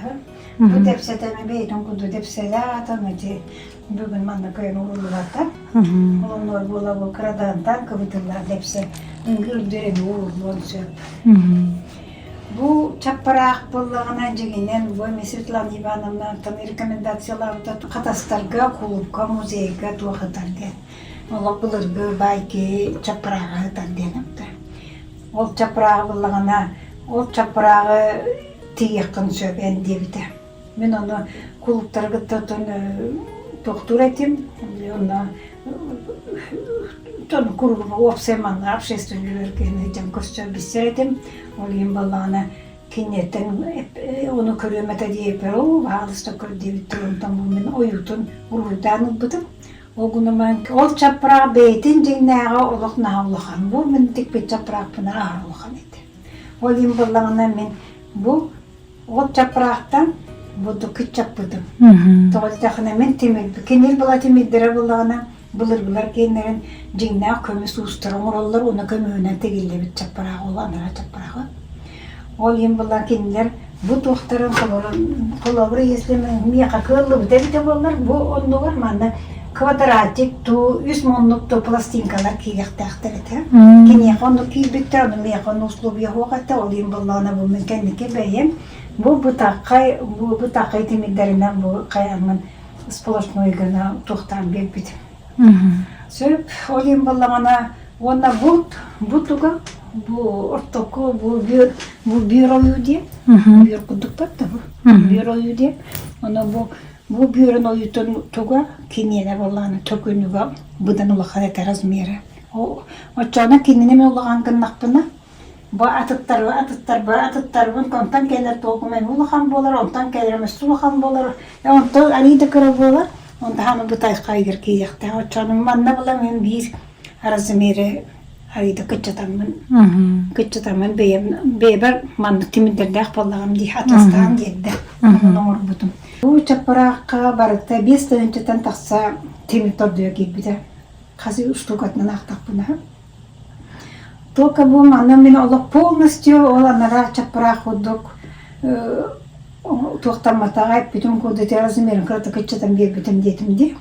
Бу дэпсэтэми бэйэтин курдук дэпсэлээх атым ити бүгүн манна көйөн ууруллубата. Олоннор буола бу кырадаантан кыбытыллар дэпсэ ыҥгыр үрдүрэн ууруллуон сөп. Бу чаппараах буоллаҕына дьиҥинэн бу эмиэ Светлана Ивановнаттан рекомендациялаабыта хатастарга, кулуупка, музейга туох ытар диэн. Олох былыргы баай киһи чаппарааҕы ытар диэн эптэ. Ол чаппарааҕы буллаҕына ол чаппарааҕы тиийиэххин сөп эн диэбитэ. Мин ону кулууптары кытта оттон туохтуур этим, онно тон куруук уопсай манна общественный дьон көрсөр билсэр этим. Ол иһин буоллаҕына киниэттэн ону көрүөм этэ диэбиппэр, оо, баһаалыста көр диэбиттэр, онтон бу мин ойуутун уруһуйдаан ылбытым. Ол гынан ол чаппыраах бэйэтин дьиҥнээҕэ олох наһаа улахан. Бу мин тикпит чаппыраахпын аһара улахан этэ. Ол иһин буоллаҕына мин бу Ол чаппыраахтан буду кыччаппытым. Тоҕо диэтэххинэ мин тимирби кинил была тимирдэрэ буоллаҕына былыргылар киэннэрин дьиҥнээх көмүс уустара оҥороллор уонна көмүһүнэн тигиллибит чаппыраах ол анараа чаппырааҕы. Ол иһин буоллар кинилэр бу туохтарын холобур если миэхэ кыаллыбыта эбитэ буоллар бу оннугар манна квадратик туу үс муннук туу пластинкалар киириэхтээхтэр этэ. Киниэхэ оннук киирбиттэр, ону миэхэ онно условия суох этэ, ол иһин буоллаҕына бу мин кэнники бэйэм бу бытаххай бу бытаххай тимирдэринэн бу хайааммын сплошной гына туохтаан биэрбитим. Сөп, ол иһин буоллаҕына уонна бу бу туга бу ортоку бу бүөр бу бүөр ойуу диэн бүөр курдук да бу бүөр ойуу диэн ону бу Бу бүөрүн ойуутун туга киниэнэ буоллаҕына төкүнүгэ быдан улахан этэ размера. Оччоҕуна кинини мин улахан гыннахпына бу атыттарбын атыттарбын атыттарбын онтон кэлэр туохум эмиэ улахан буолар, онтон кэлэр өссө улахан буолар, онтон арыый да кыра буолар, онтон хаама бытайхайыгар киириэхтээх. Оччоҕуна манна була мин биир размеры арыйда кыччатаммын кыччатаммын бэйэм бэйэбэр маннык тимирдэрдээх буоллаҕым дии атластаан диэрдэ онон оҥорбутум бу чаппыраахха барыта 5 тыһыынчаттан тахса тимир тордуйа киирбитэ хас штукатынан аахтахпына только бу манна мин олох полностью ол анараа чаппыраах курдук туохтамматаҕа эппитим курдук размерин кыратык кыччатан биэрбитим диэтим дии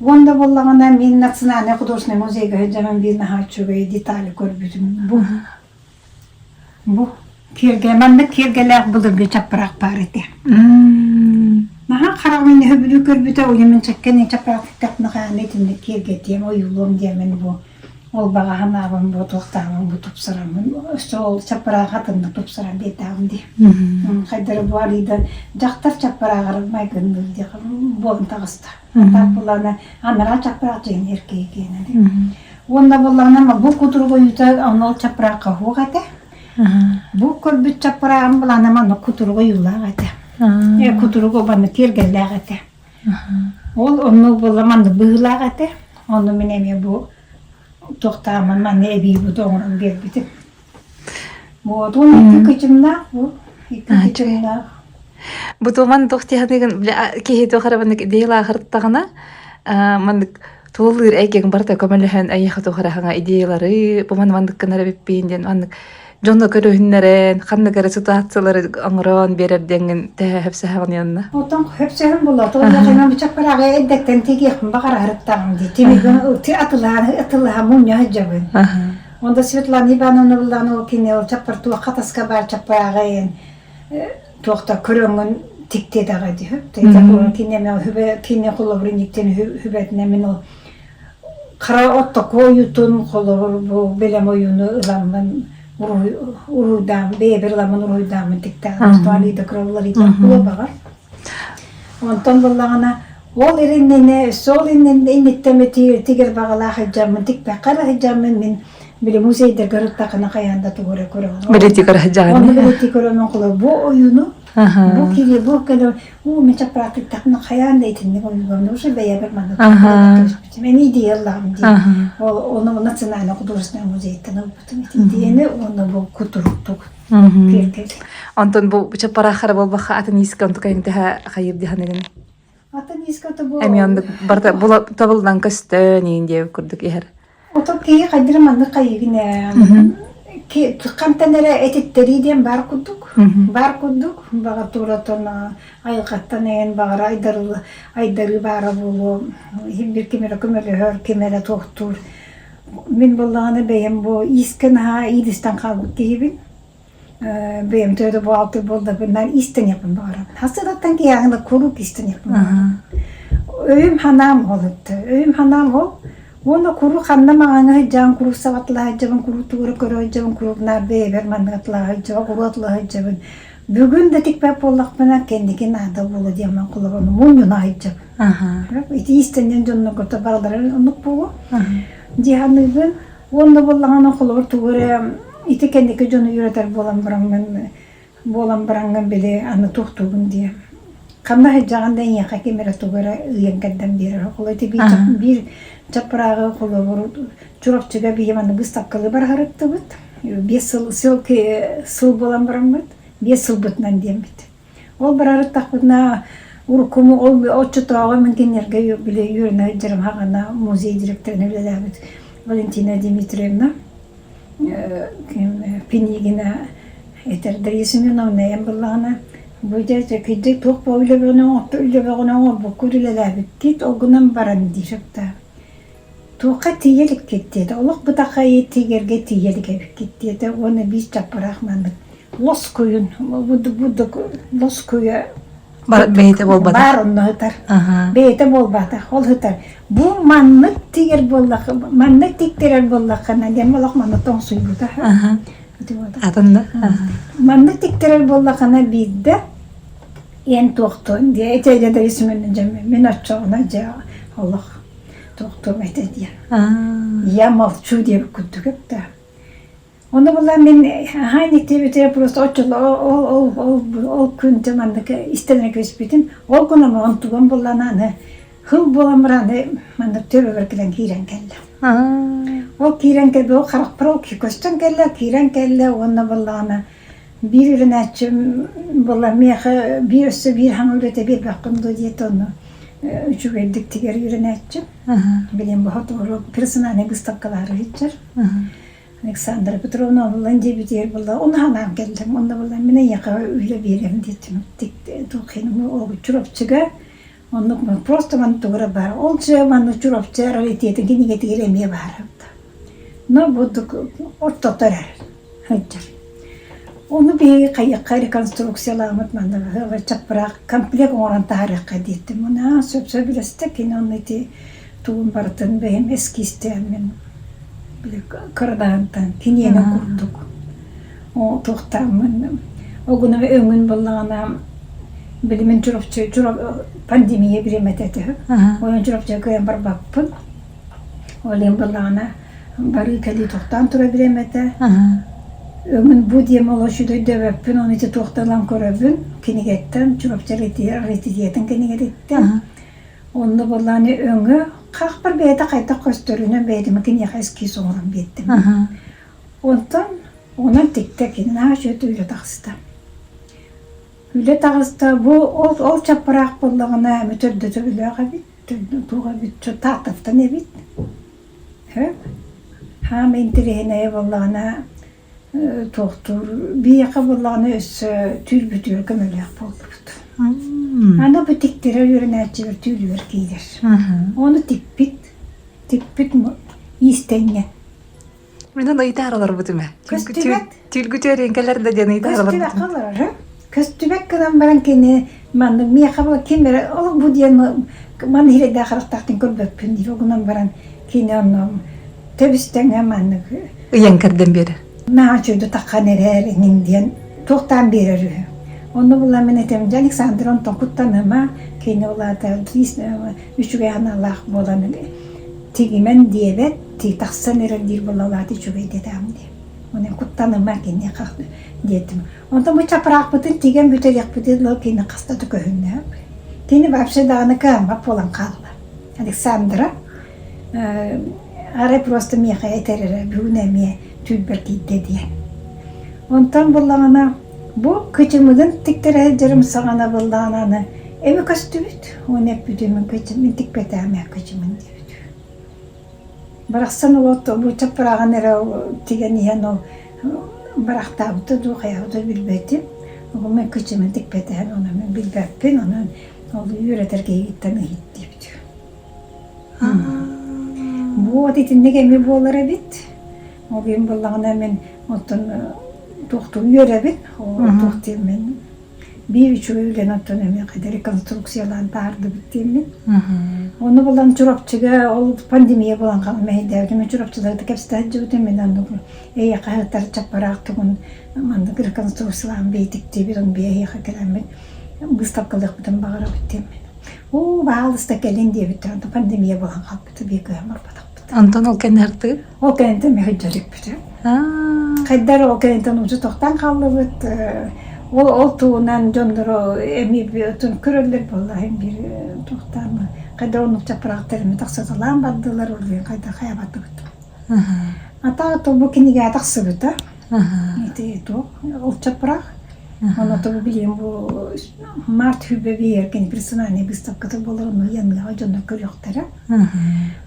Уонна буоллаҕына мин Национальнай художественнай музейга сылдьан биир наһаа үчүгэй детали көрбүтүм. Бу бу киэргэ маннык киэргэлээх былыргы чаппыраах баар этэ. Наһаа хараҕым сөбүлүү көрбүтэ, уйа мин чэккэни чаппыраах тиктэхпинэ хаһан итинник киэргэтиэм, ойуулуом диэмин бу ол баҕа санаабын бу туохтаабын бу тупсараммын өссө ол чаппыраах атынна тупсаран биэрдэҕим дии. Хайдары бу арыйда дьахтар чаппырааҕар майгынныыр диэх буолан таҕыста. Так буоллаҕына анараа чаппыраах дьиҥнэр киһи киэнэ Уонна буоллаҕына бу кутурук ойуута онно ол чаппыраахха суох этэ. Бу көрбүт чаппырааҕым былаана манна кутурук ойуулаах этэ. Кутурук манна киэргэллээх этэ. Ол онно буолла маннык быһыылаах этэ. Онно мин эмиэ бу туохтааммын манна эбии бу оҥорон биэрбитим. Вот он икки кычымнаах бу икки кычымнаах. Бу туоман туох тиһаныгын киһи туох эрэ маннык идеялаахырыттаҕына маннык тулалыыр эйгэҥ барыта көмөлөһөн эйиэхэ туох эрэ хаҥа идеялары бу маны маннык гынар эбиппин диэн маннык дьону көрүһүннэрэн ханнык эрэ ситуациялары оҥорон биэрэр диэҥҥин тэһэ хөпсөһөҕүн янна Отон хөпсөһөн була тоҕо бычаппарааҕы эрдэттэн тигиэхпин баҕарарыттаҕым дии тимигин атылаан атылаһа мунньа сылдьабын Онда Светлана Ивановна буллаҕына ол кини ол чаппар туохха таска баар чаппарааҕы туохта көрөҥҥүн тиктиэтэҕэ дии хөп. Кини эмэ хүбэ кини холобурун иттен хүбэтинэ мин ол Хара оттоку ойуутун холобур бу бэлэм ойууну ыламмын уруһуйдаам бэйэбэр ыламмын уруһуйдааммын тиктэҕим туалида кыралларыйда була баҕар. Онтон буллаҕына ол иннинэ өссө ол инниттэн тигэр баҕалаах сылдьаммын тикпэххэ эрэ сылдьаммын мин били музейдарга ырыттаххына хайаан да тугу эрэ көрөҕүн. Билэти көрө сылдьаҕын. Онно билэти көрөмүн холобур бу ойууну Бу кири бу кэлэ уу мин чаппарааттыктахпына хайаан да итинник ойууларны уже бэйэбэр манна түспүтүм. Эми идея ыллаҕым дии. Ол ону национальный художественный музейтан ылбытым ити идеяны уонна бу кутуруктук киэркэл. Онтон бу чаппараахара буолбахха атын иискэ онтукайын тэһэ хайыр диһаныгын. Атын иискэ бу Эми оннук барыта табыллан көстөн иин диэбит курдук иһэр. Ото киһи хайдыр маннык хайыгын ээ хантан эрэ этиттэрии диэн баар курдук. Баар курдук баҕар туоратан айылҕаттан эйэн баҕар айдарыы баара буолуо. Биир ким эрэ көмөлөһөр, ким эрэ туохтуур. Мин буоллаҕына бэйэм бу иискэ наһаа иилистэн хаалбыт киһибин. Бэйэм төһө бу алты буолларбын иистэниэхпин баҕарабын. Хасыгаттан киһиэхэ куруук иистэниэхпин баҕарабын. Өйүм ханаам ол этэ. Өйүм ханаам ол. Уонна куруук ханна маҕаҥҥа сылдьаҕын, куруук саҕатылаһа сылдьабын, куруук тугу эрэ көрө сылдьабын, куруук наар бэйэбэр маннык атылаһа сылдьабын, куруук атылаһа сылдьабын. Бүгүн да тикпэт буоллахпына, кэнники наада буолуо диэммин холобур мунньуна сылдьабын. Ити иистэнньэн дьоннорго барылара оннук буолуо. Дии саныыбын. Уонна буоллаҕына холобур тугу эрэ ити кэнники дьону үөрэтэр буолан бараҥҥын буолан бараҥҥын били аны туохтуугун диye. Ханна сылдьаҕын да эйиэхэ ким эрэ тугу эрэ ыйан кэрдэн биэрэр. Холобур ити биир чаппырааҕы холобур Чурапчыга биһи манна быыстапкалыы бараһарыттыбыт. Биэс сыл сыл сыл буолан бараммыт, биэс сылбытынан диэммит. Ол барарыттахпытына уруккуму ол оччотооҕу мин кинилэргэ били үөрэнэ сылдьарым хаҕана музей директорынан үлэлээбит Валентина Дмитриевна Пинигина этэр Дарья Семеновна эн буоллаҕына бу дьэ кырдьык туох бу үлэ бөҕөнү үлэ бөҕөнү оҥорбуккут үлэлээбиккит ол гынан баран диир сөптөөх Туохха тиийэ иликкит диэтэ, олох бытахайы тиийэргэ тиийэ илик эбиккит диэтэ уонна биир чаппараах маннык лоскуйун лоскуйа бэйэтэ буолбатах баар онно сытар бэйэтэ буолбатах ол сытар бу маннык тигэр буоллах маннык тиктэрэр буоллаххына диэн олох манна тоҥсуйбута атын да маннык тиктэрэр буоллаххына биирдэ эн туохтуон диэ ити мин оччоҕуна дьэ олох Туохтуом этэ диэн. Я молчу диэбит курдук эттэ. Ону була мин аһаан иттибитэ просто оччоло ол ол ол ол күн дьэ маннык истэн кэбиспитим. Ол күн онтугам буллана аны хыл буолан баран аны маннык төбөбөр кэлэн киирэн кэллэ. Ол киирэн кэлбэ ол харахпар ол көстөн кэллэ, киирэн кэллэ уонна буоллаҕына биир үөрэнээччим буолла миэхэ биир өссө биир хаҥа үлэтэ биэрбэххин дуо диэтэ ону үчүгэйдик тигэр үөрэнээччим. Билин бу хотугу персональнай выставкалаары сылдьар. Александра Петровна онлайн диэбитигэр буолла ону санаан кэллим. Онно буолла мин эйиэхэ үлэ биэрэм диэтим. Чурапчыга оннук просто манна тугу эрэ баар. Ол дьэ манна Чурапчы раритетин кинигэтигэр эмиэ баар. Но бурдук ортото эрэр сылдьар. Ону биһиги хайыахха реконструкциялааммыт манна чаппыраах комплект оҥорон таһаарыахха диэттим. Уна сөп-сөбүлэстэ кини онно ити тугун барытын бэйэм эскизтээммин били кырадаһынтан киниэнэ курдук туохтааммын огуна өҥүн буоллаҕына били мин Чурапчы пандемия бириэмэтэ этэ. Онон Чурапчыга кыайан барбаппын. Ол иһин буоллаҕына барыы-кэлии тохтоон тура бириэм этэ. Өҥүн бу диэм олоччу өйдөөбөппүн, ону ити туохтан ылан көрөбүн, кинигэттэн, Чурапчы раритетын кинигэтиттэн. Онно буоллаҕына өҥө хахпар бэйэтэ хайдах көстөрүнэн бэйэтин киниэхэ эскиз оҥорон биэрдим. Онтон онон тиктэ кини наһаа үчүгэй үлэ таҕыста. Үлэ таҕыста бу ол ол чаппараах буоллаҕына эмэ төрдөтө өлөөх эбит. Туох эбит Тааттаттан эбит. Хаама интэриэһинэйэ буоллаҕына туохтуур биһиэхэ буоллаҕына өссө түүл-бүтүөр көмөлөөх буоллубут. Аны бу тиктэрэр үөрэнээччилэр түүлүгэр киирэр. Ону тикпит, тикпит иистэнньэн. Мин ону ыйытаары олорбутум ээ. Көстүбэт. Түүл күтүөр кэлэр да диэн ыйытаары олорбутум. Көстүбэт гынан баран кини. Маннык миэхэ бу ким эрэ ол бу диэн маны иһирдээх харахтаахтын көрбөппүн диир. Ол гынан баран кини онно тэбис-тэҥэ маннык Ыйан кэрдэн биэрэр. Наһаа үчүгэйдик таххан эрээр иҥин диэн туохтаан биэрэр үһү. Онно була мин этим, дьэ Александр онтон куттаныма, кини улаата үчүгэй аналлаах буолан тигимэн диэбэт, ти тахсан эрэр диир буолла улаата үчүгэй диэтэҕим дии. Онон куттаныма киниэхэ диэтим. Онтон бу чапыраахпытын тигэн бүтэриэхпитин ыла кини хаста да көһүннэ. Кини вообще даҕаны кыаммат буолан хаалла. Александра арай просто миэхэ этэр эрэ бүгүн эмиэ түүлбэр киирдэ диэн. Онтон буллаҕына бу кычымыгын тиктэрэ сылдьарым саҕана буллаҕына аны эми көстүбүт уонна эппитим мин кычымын тикпэтэҕим ээ кычымын диэбит. Барахсан ол бу чаппырааҕын эрэ тигэн иһэн ол барахтаабыта дуу хайаабыта билбэтим. Ол мин кычымын тикпэтэҕим ону мин билбэппин онон ол үөрэтэр киһигиттэн ыйыт диэбит. Вот итинник эмиэ буолар эбит. Ол иһин буоллаҕына мин оттон туохтуун үөрэбин, туох диэммин биир үчүгэй үлэни оттон эмиэ хайда реконструкциялаан таһаардыбыт диэммин. Ону булан Чурапчыга ол пандемия буолан хаалан мэһэйдээбитим. Мин Чурапчылары да кэпсэтэ сылдьыбытым. Мин оннук эйиэхэ ыытар чаппараах тугун маннык реконструкциялаан бэйэтиктиибит, ону бэйэ эһиэхэ кэлэммит быыстапкалыахпытын баҕарабыт диэммин. Оо, баһаалыста кэлин диэбиттэр, онтон пандемия буолан хаалбыта, биир кыһын барбатахпыт. Онтон ол кэннэ артыгын? Ол кэнниттэн мин сылдьар Хайдар ол кэнниттэн уже тохтоон хааллыбыт. Ол ол туһунан дьоннору эмиэ көрөллөр буолла биир туохтаан хайдар оннук чаппыраахтар эмиэ тахсыталаан бардылар, ол диэн хайдах хайабатыбыт. Ата бу кинигэ тахсыбыта. Ити туох ол чаппыраах. Ону тобу билиэм бу март хүбэ биэр кини персональный выставката буолар ону ыйаныаҕа дьоннор көрүөхтэрэ.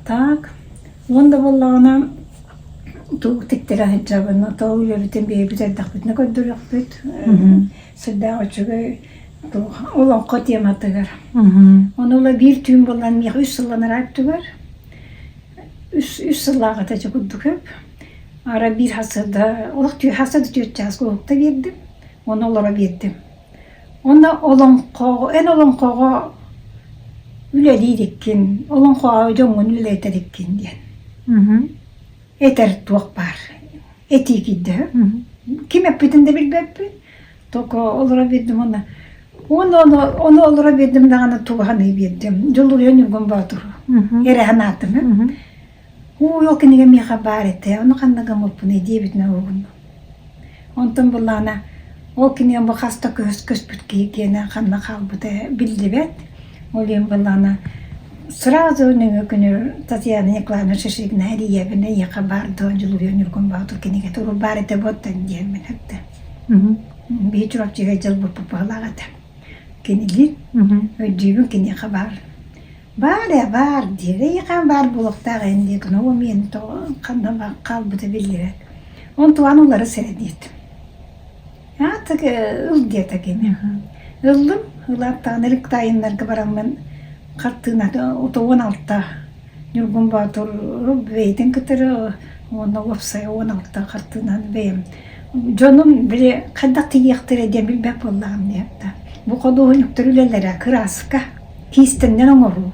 Так уонна буоллаҕына тугу тиктэрэ сылдьабын то үлэбитин бэйэбит эрдэхпитинэ көрдөрүөхпүт. Сүрдээх үчүгэй олоҥхо тематыгар. Ону ыла биир түүн буолан миэхэ үс сылланар өттүгэр үс үс сыллааҕыта дьэ курдук өп. Ара биир хасыда олох хасыда түөрт чааска уһукта биэрдим. Уонна олоро биэрдим. Уонна олоҥхоҕо эн олоҥхоҕо үлэлиир иккин, олоҥхоҕо дьоҥҥун үлэлэтэр иккин диэн. Этэр туох баар. Этии киирдэ. Ким эппитин да билбэппин. Только олоро биэрдим уонна уонна ону, ону олоро биэрдим даҕаны тугу биэрдим. Дьулуруйан Ньургун Боотуру. Эрэ санаатым. Уу, ол кинигэ миэхэ баар этэ, ону ханна гыммыппыный диэбитинэн уһугуннум. Онтон буллаҕына, ол кинигэм бу хас да көс көспүт киһи киэнэ ханна хаалбыта биллибэт. Ол иһин буллаҕына, сразу нөҥүө күнү Татьяна Николаевна Шишигина эрийэбин, эйиэхэ баар дуо Дьулуруйа Ньургун Боотур кинигэтэ урут баар этэ буоттан диэммин эттэ. Биһи Чурапчыга дьылбыппыт быһыылаах этэ. Кинилиин өйдүүбүн киниэхэ баар Баар ээ, баар диир. Эйиэхэ баар буолуохтаах эн диэтин, оо миэн тоҕо ханна хаалбыта биллибэт. Онтуган уларыс эрэ диэтим. Аатык ыл диэтэ кини. Ыллым, ылааттаҕына Рыктайыннарга бараммын хартыыната 16 Ньургун Боотур бэйэтин кытары уонна уопсайа 16 хартыынаны бэйэм дьонум били хайдах тиийиэхтэрэ диэн билбэт буоллаҕым диэбитэ. Бу худуоһунньуктар үлэлэрэ кырааска Киистэннэн оҥоруу.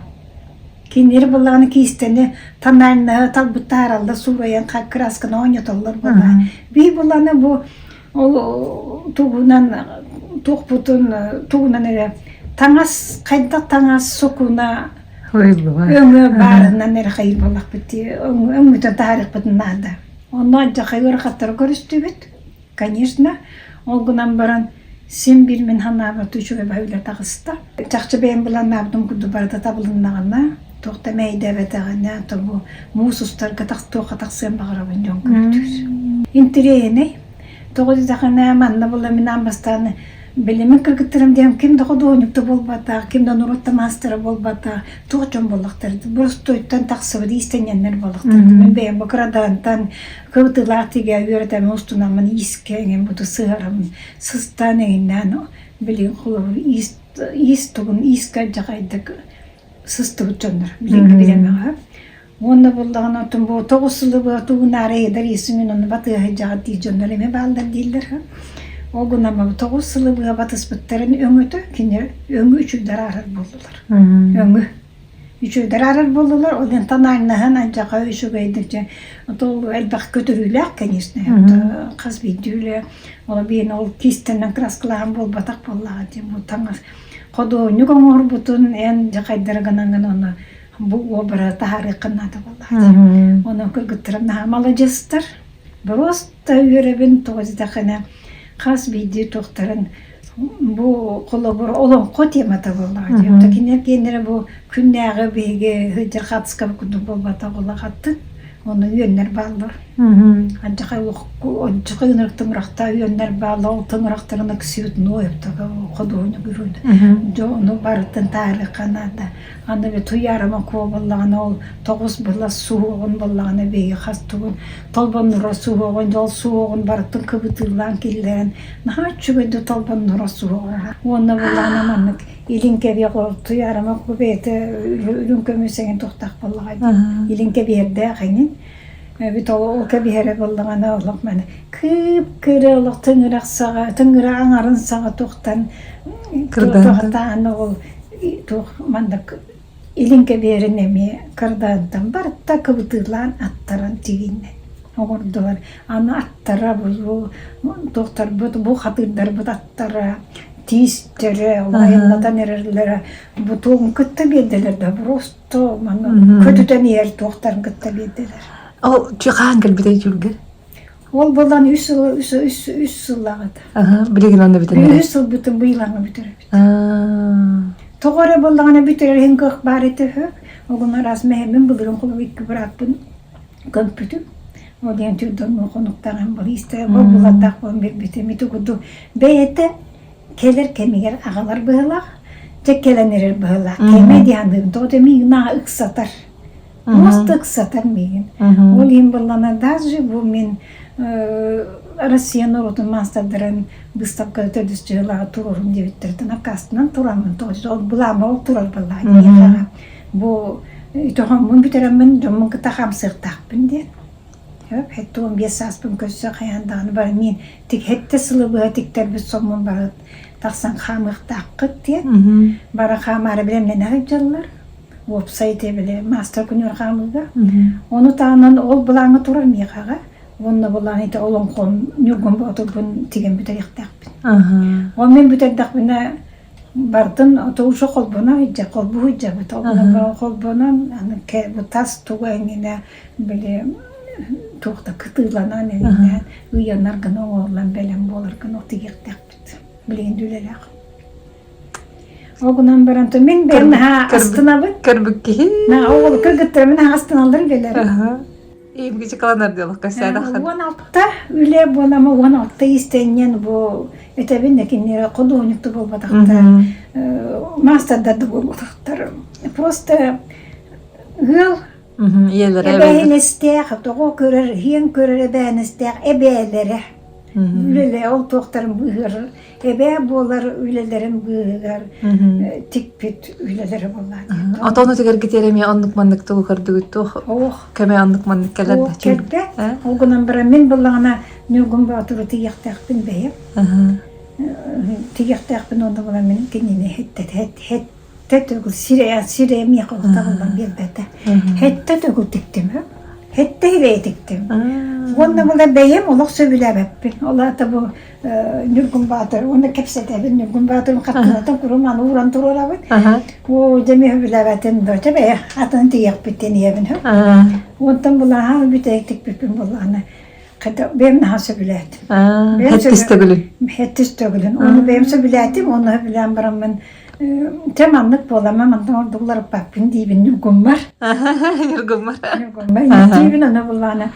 Кинилэри буоллаҕына киистэни тональнаһы талбыт таараллар, суурайан кыраасканы оонньотоллор буоллаҕа. Биир буоллаҕына бу ол тугунан туохпутун тугунан эрэ таҥас хайдах таҥас сукуна өҥө баарынан эрэ хайыр буоллахпыт дии өҥмүтүн таһаарыахпытын наада. Онно алдьархай ыарахаттары көрүстүбүт. Конечно, ол гынан баран син биир мин санаабар үчүгэй баһа үлэ таҕыста. Чахчы бэйэм былааннаабытым курдук барыта табылыннаҕына, туох да мэйдээбэтэҕинэ, то бу муус устарга туохха тахсыан баҕарабын дьон көрдүүр. Интэриэһинэй. Тоҕо диэтэхинэ, манна була мин аан бастаан билимин кыргыттарым диэн ким да худуоһунньук да буолбатах, ким да норуот да маастара буолбатах, туох дьон буоллахтар, боростуойтан тахсыбыт иистэнньэннэр буоллахтар. Мин бэйэм бу кырадаантан Кыбытыылаах тигэ үөрэтэммин устунаммын иискэ эҥин буту сыһарабын сыстаан эҥиннээн билигин холобур иис иис тугун иискэ алдьархайдык сыстыбыт дьоннор билиҥҥи бириэмэҕэ уонна буоллаҕына оттон бу тоҕус сылы быһа тугунаары ыйдар иисин мин онно батыһа сылдьаҕыт диир дьоннор эмиэ бааллар дииллэр. Ол гынан 9 сылы быһа батыспыттарын өҥөтө кини өҥү үчүгдэр аарар буоллулар. Өҥү үчүгэйдэр аарар буоллулар, ол иһин тональнаһын алдьархай үчүгэйдик дьэ ол элбэх көтөрүүлээх, конечно, хас биирдии үлэ ол биир ол киистэнэн краскалааһын буолбатах буоллаҕа дии бу таҥас худуоһунньук оҥорбутун эн дьэ хайдары гынаҥҥын ону бу уобара таһаарыаххын наада буоллаҕа дии. Онон кыргыттарым наһаа маладьыастар. Просто үөрэбин тоҕо диэтэххинэ хас биирдии туохтарын бу холобур олоҥхо темата буоллаҕа дии. Оттон кинилэр киэннэрэ бу күннээҕи биһиги сылдьар хаатыска курдук буолбатах улахаттын. Ону үөннэр бааллар. Алдьархай алдьархай ынырык тыҥырахтаах үөннэр бааллар. Ол тыҥырахтарын ыксыытын ходуһуну көрүн. Дьэ ону барытын таарыахха наада. Аны би туйаарыма куо буоллаҕына ол тоҕус былас суһуоҕун буоллаҕына биһиги хас тугун толбоннура суһуоҕун дьол суһуоҕун барытын кыбытыылаан киллэрэн наһаа үчүгэй да толбоннура суһуоҕа уонна буоллаҕына маннык илин кэбиэх туйаарыма куо бэйэтэ үрүҥ көмүс эҥин туохтаах буоллаҕа дии илин кэбиһэрдээх эҥин эбит ол кэбиһэрэ буоллаҕына олох маны кыып-кыра олох тыҥырах саҕа тыҥыра аҥарын саҕа туохтан туохтаан ол туох маннык илин кэбиэрин эмиэ кырдаантан барыта кыбытыылаан аттаран тигиннэ оҥордулар. Аны аттара бу туохтарбыт бу хатыырдарбыт аттара тиистэрэ айаннатан эрэллэрэ бу туоҕун кытта биэрдилэр да просто манна көтүтэн иһэр туохтарын кытта биэрдилэр. Ол хаһан кэлбитэй түүлгэр? Ол буолан үс сыл үс үс үс сыллааҕыта. Аха, билигин онно бүтэн эрэр. Үс сылбытын быйылаҥҥа бүтэрэ Тоҕо эрэ буоллаҕына бүтэрэр иһин кыах баар этэ үһү. Ол араас мэһэммин былырыын холобур икки бырааппын көмпүтүм. Ол диэн түрдэн хонуктаах балыыстара булаттаах буолан биэрбитим. Ити курдук бэйэтэ кэлэр кэмигэр аҕалар быһыылаах, дьэ кэлэн эрэр быһыылаах. Кэмэ диэн тоҕо миигин ыксатар. Просто ыксатар миигин. Ол иһин буоллаҕына даже бу мин Россия норуотун маастардарын быыстапкада төрдүс дьыалаҕа туруорум диэбиттэртэн аккаастанан тураммын ол былаама ол турар буоллаҕа бу үтөхөммун бүтэрэммин дьоммун кытта хаамсыахтаахпын диэн 75 сааспын көрсө хайаан даҕаны бары мин тик хэттэ сылы быһа тиктэрбит соммун бары тахсан хаамыахтааххыт диэн бары хаамаары бэлэмнэнэ сылдьаллар уопсай ити били маастар күнүгэр хаамыыга. Ону таһынан ол былааҥҥа турар миэхэҕэ. Уонна былаан ити олоҥхом Ньургун Боотурбун тигэн бүтэриэхтээхпин. Ол мин бүтэрдэхпинэ бардын ото уже холбоно сылдьа холбуу сылдьабыт. Ол холбонон аны бу тас туга эҥинэ били туох да кытыыланан эҥинэ ыйанар гына оҥоһуллан бэлэм буолар гына тигиэхтээхпит. Билигин да үлэлээх. Ол гынан баран то мин бэйэм наһаа астынабын. Көрбүт киһи. На ол кыргыттарым наһаа астыналлар үлэлэрэ. Имгичи каланар диалог кэсээдаххын. 16 үлэ буолама 16 истэнньэн бу этэбин да кинилэр художник буолбатахтар, маастардар да буолбатахтар. Просто ыал эбээһинэстээх, тоҕо көрөр, иһиэн көрөр эбээһинэстээх эбээлэрэ. Үлэлээ ол туохтарын быыһыыр эбээ буолар үлэлэрин быыһыгар тикпит үлэлэрэ буоллаҕа. Отону тигэргитиэр эмиэ оннук-маннык тугу көрдүгүт туох көмө оннук-маннык кэлэр да кэлбэт. Ол гынан баран мин буллаҕына Ньургун Боотуру тигиэхтээхпин бэйэм. Тигиэхтээхпин онно буолан мин кинини хэттэ төгүл сирэйэ сирэйэ миэхэ табыллан биэрбэтэ. Хэттэ төгүл тиктим Хэттэ сирэйи тиктим. Уонна була бэйэм олох сөбүлээбэппин. Ол аата бу Ньургун Баатыр уонна кэпсэтэбин Ньургун Баатырым хаттыгатын курум аны ууран туруорабын. Оо, дьэ мин сөбүлээбэтим да чэ бэйэ атын тиийэхпиттэн ийэбин Онтон булааһа бүтэйик тикпиппин буллаҕына бэйэм наһаа сөбүлээтим. Хэттис төгүлүн. Хэттис төгүлүн. Ону бэйэм сөбүлээтим, уонна сөбүлээн бараммын чэ маннык буоламма мантан ордук уларыппаппын диибин Ньургуммар. Ньургуммар. Ньургуммар диибин аны буллаҕына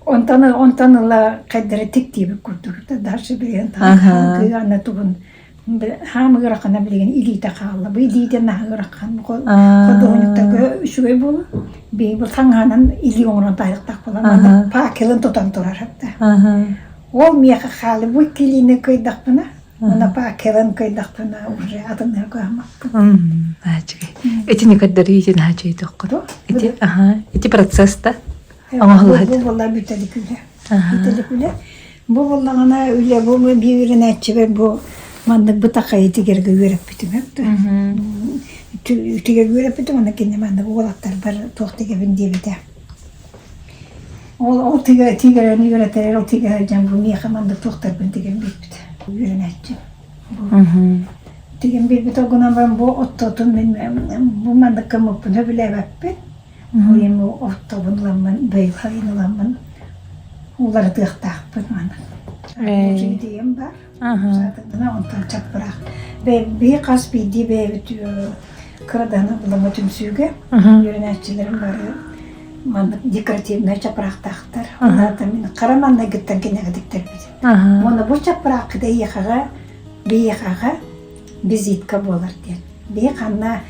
Онтон онтон ыла хайдары тиктиибит курдук дальше билигин хаамыы тугун хаам ыарахана билигин илиитэ хаалла. Бу илиитэ наһаа ыарахан. Худуоһунньуктарга үчүгэй буолуо. Биһиги бу таҥаһынан илии оҥорон таайыахтаах буолан факелын тутан турар хатта. Ол миэхэ хаалы бу икки илиини кыйдахпына уонна факелын кыйдахпына уже атынныга кыһаммаппын. Наачыгай. Итини көрдөрүү ити наачыгай тоххото. Ити аха ити процесс да Оҥоһуллар. Бу буолла бүтэлик үлэ. Бүтэлик үлэ. Бу буоллаҕына үлэ бу биир үөрэнээччибэр бу маннык бытахайы тигэргэ үөрэппитим Тигэргэ үөрэппитим уонна кинини маннык уолаттарбар туох тигэбин диэбитэ. Ол ол тигэ тигэрин үөрэтэр ол тигэ сылдьан бу миэхэ маннык туохтарбын тигэн биэрбит үөрэнээччим. Тигэн биэрбит ол гынан баран бу оттотун мин бу маннык гыммыппын сөбүлээбэппин. Ол иһин бу оттобун ыламмын быйыл ыламмын уларытыахтаахпын маннык. Идеям бар. Онтон чаппыраах. Биһи хас биирдии бэйэбит кырадаһына булама түмсүүгэ үөрэнээччилэрим бары маннык декоративнай чапыраахтаахтар. Онон мин хара маннайгыттан кинэҕитиктэрбит. Уонна бу чапырааххыта эйиэхэҕэ биһиэхэҕэ визитка буолар диэн. Биһи ханна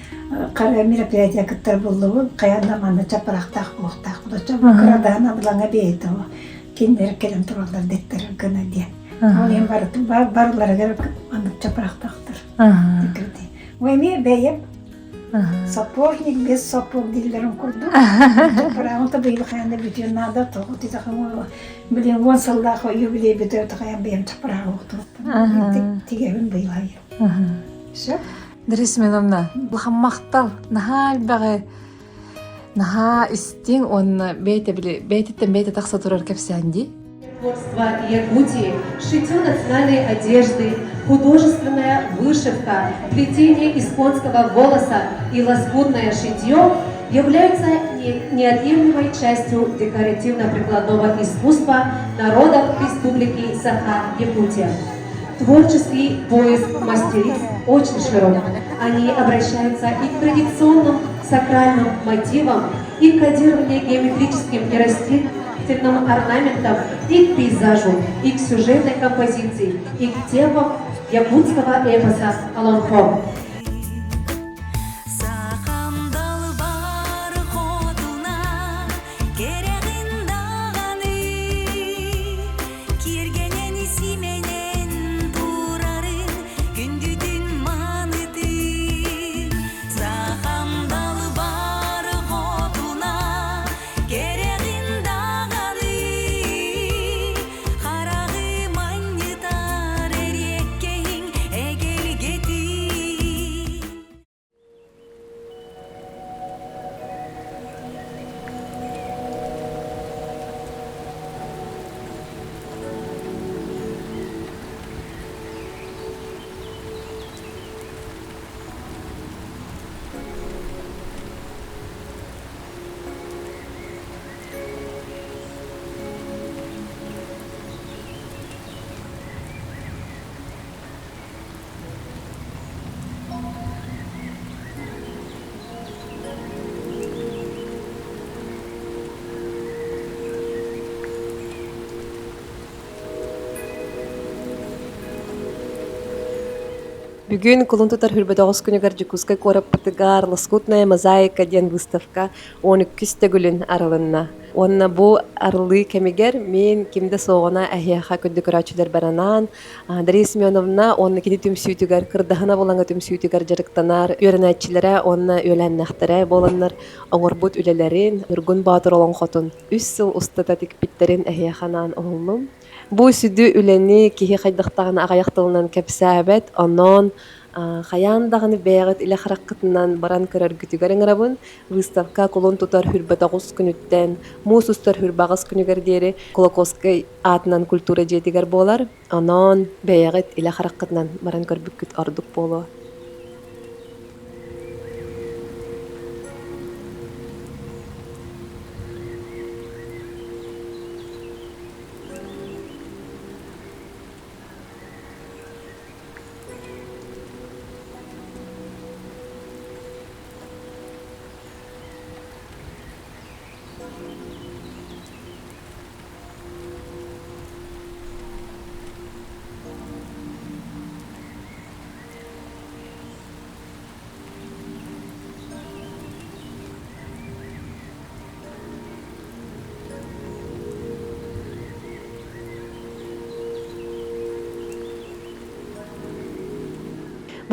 хара мероприятие кыттар буллубут, хайаан манна чапыраахтаах буолуохтаах. Кырадаһын абылаҥа бэйэтэ кинилэр кэлэн тураллар дэттэрэр гына диэн. Ол иһин барыларыгар маннык чапыраахтаахтар. Ой, эмиэ бэйэм сапожник без сапог дииллэрин курдук. Чапырааҕын да быйыл хайаан да бүтүөн наада, тоҕо диэтэххэ билин уон сыллаах юбилей бүтэ хайаан бэйэм чапырааҕы уктубуппун. Тигэбин быйыл Сөп. Дарья Семеновна, улахан махтал, наһаа элбэҕи наһаа истиҥ уонна бэйэтэ били бэйэтиттэн бэйэтэ тахса турар кэпсээн дии. Творчество Якутии, шитье национальной одежды, художественная вышивка, плетение из конского волоса и лоскутное шитье являются неотъемлемой частью декоративно-прикладного искусства народов Республики Саха-Якутия. Творческий поиск мастериц очень широк. Они обращаются и к традиционным сакральным мотивам, и к кодированию геометрическим и растительным орнаментам, и к пейзажу, и к сюжетной композиции, и к темам якутского эпоса «Олонхо». Киэргэнэн симэнэн турарын күндүтүн маанытын Сахам далбар хотуна кэрэҕин даҕаны Хараҕы манньытар эриэккэһиҥ эгэлгэтин. Бүгүн кулун тутар хүрбөтөҕүс күнүгэр Дьокуускай куораппытыгар «Лоскутная мозаика» диэн выставка 12 төгүлүн арылынна. Уонна бу арыллыы кэмигэр мин ким да суоҕуна эһиэхэ күндү көрөөччүлэрбэр анаан Дария Семеновна уонна кини түмсүүтүгэр Кырдаһына булаҥа түмсүүтүгэр дьарыктанар үөрэнээччилэрэ уонна үөлээннэхтэрэ буоланнар оҥорбут үлэлэрин Ньургун Боотур олоҥхотун үс сыл устата тикпиттэрин эһиэхэ анаан уһуллум. Бу сүдү үлэни киһи хайдахтаҕына аҕыйах тылынан кэпсээбэт, онон хайаан даҕаны бэйэҕит илэ хараххытынан баран көрөргүтүгэр ыҥырабын. Выставка кулун тутар хүрбэт оҕус күнүттэн муус устар хүрбаҕыс күнүгэр диэри Кулаковскай аатынан культура дьиэтигэр буолар. Онон бэйэҕит илэ хараххытынан баран көрбүккүт ордук буолуо.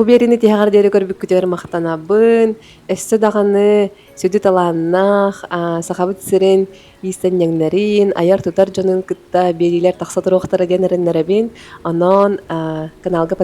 Бу биэриини тиһэҕэр диэри көрбүккүтүгэр махтанабын. Өссө даҕаны сүдү талааннаах Сахабыт сирин иистэнньэҥнэрин, айар-тутар дьонун кытта биэриилэр тахса туруохтара диэн эрэннэрэбин. Онон каналга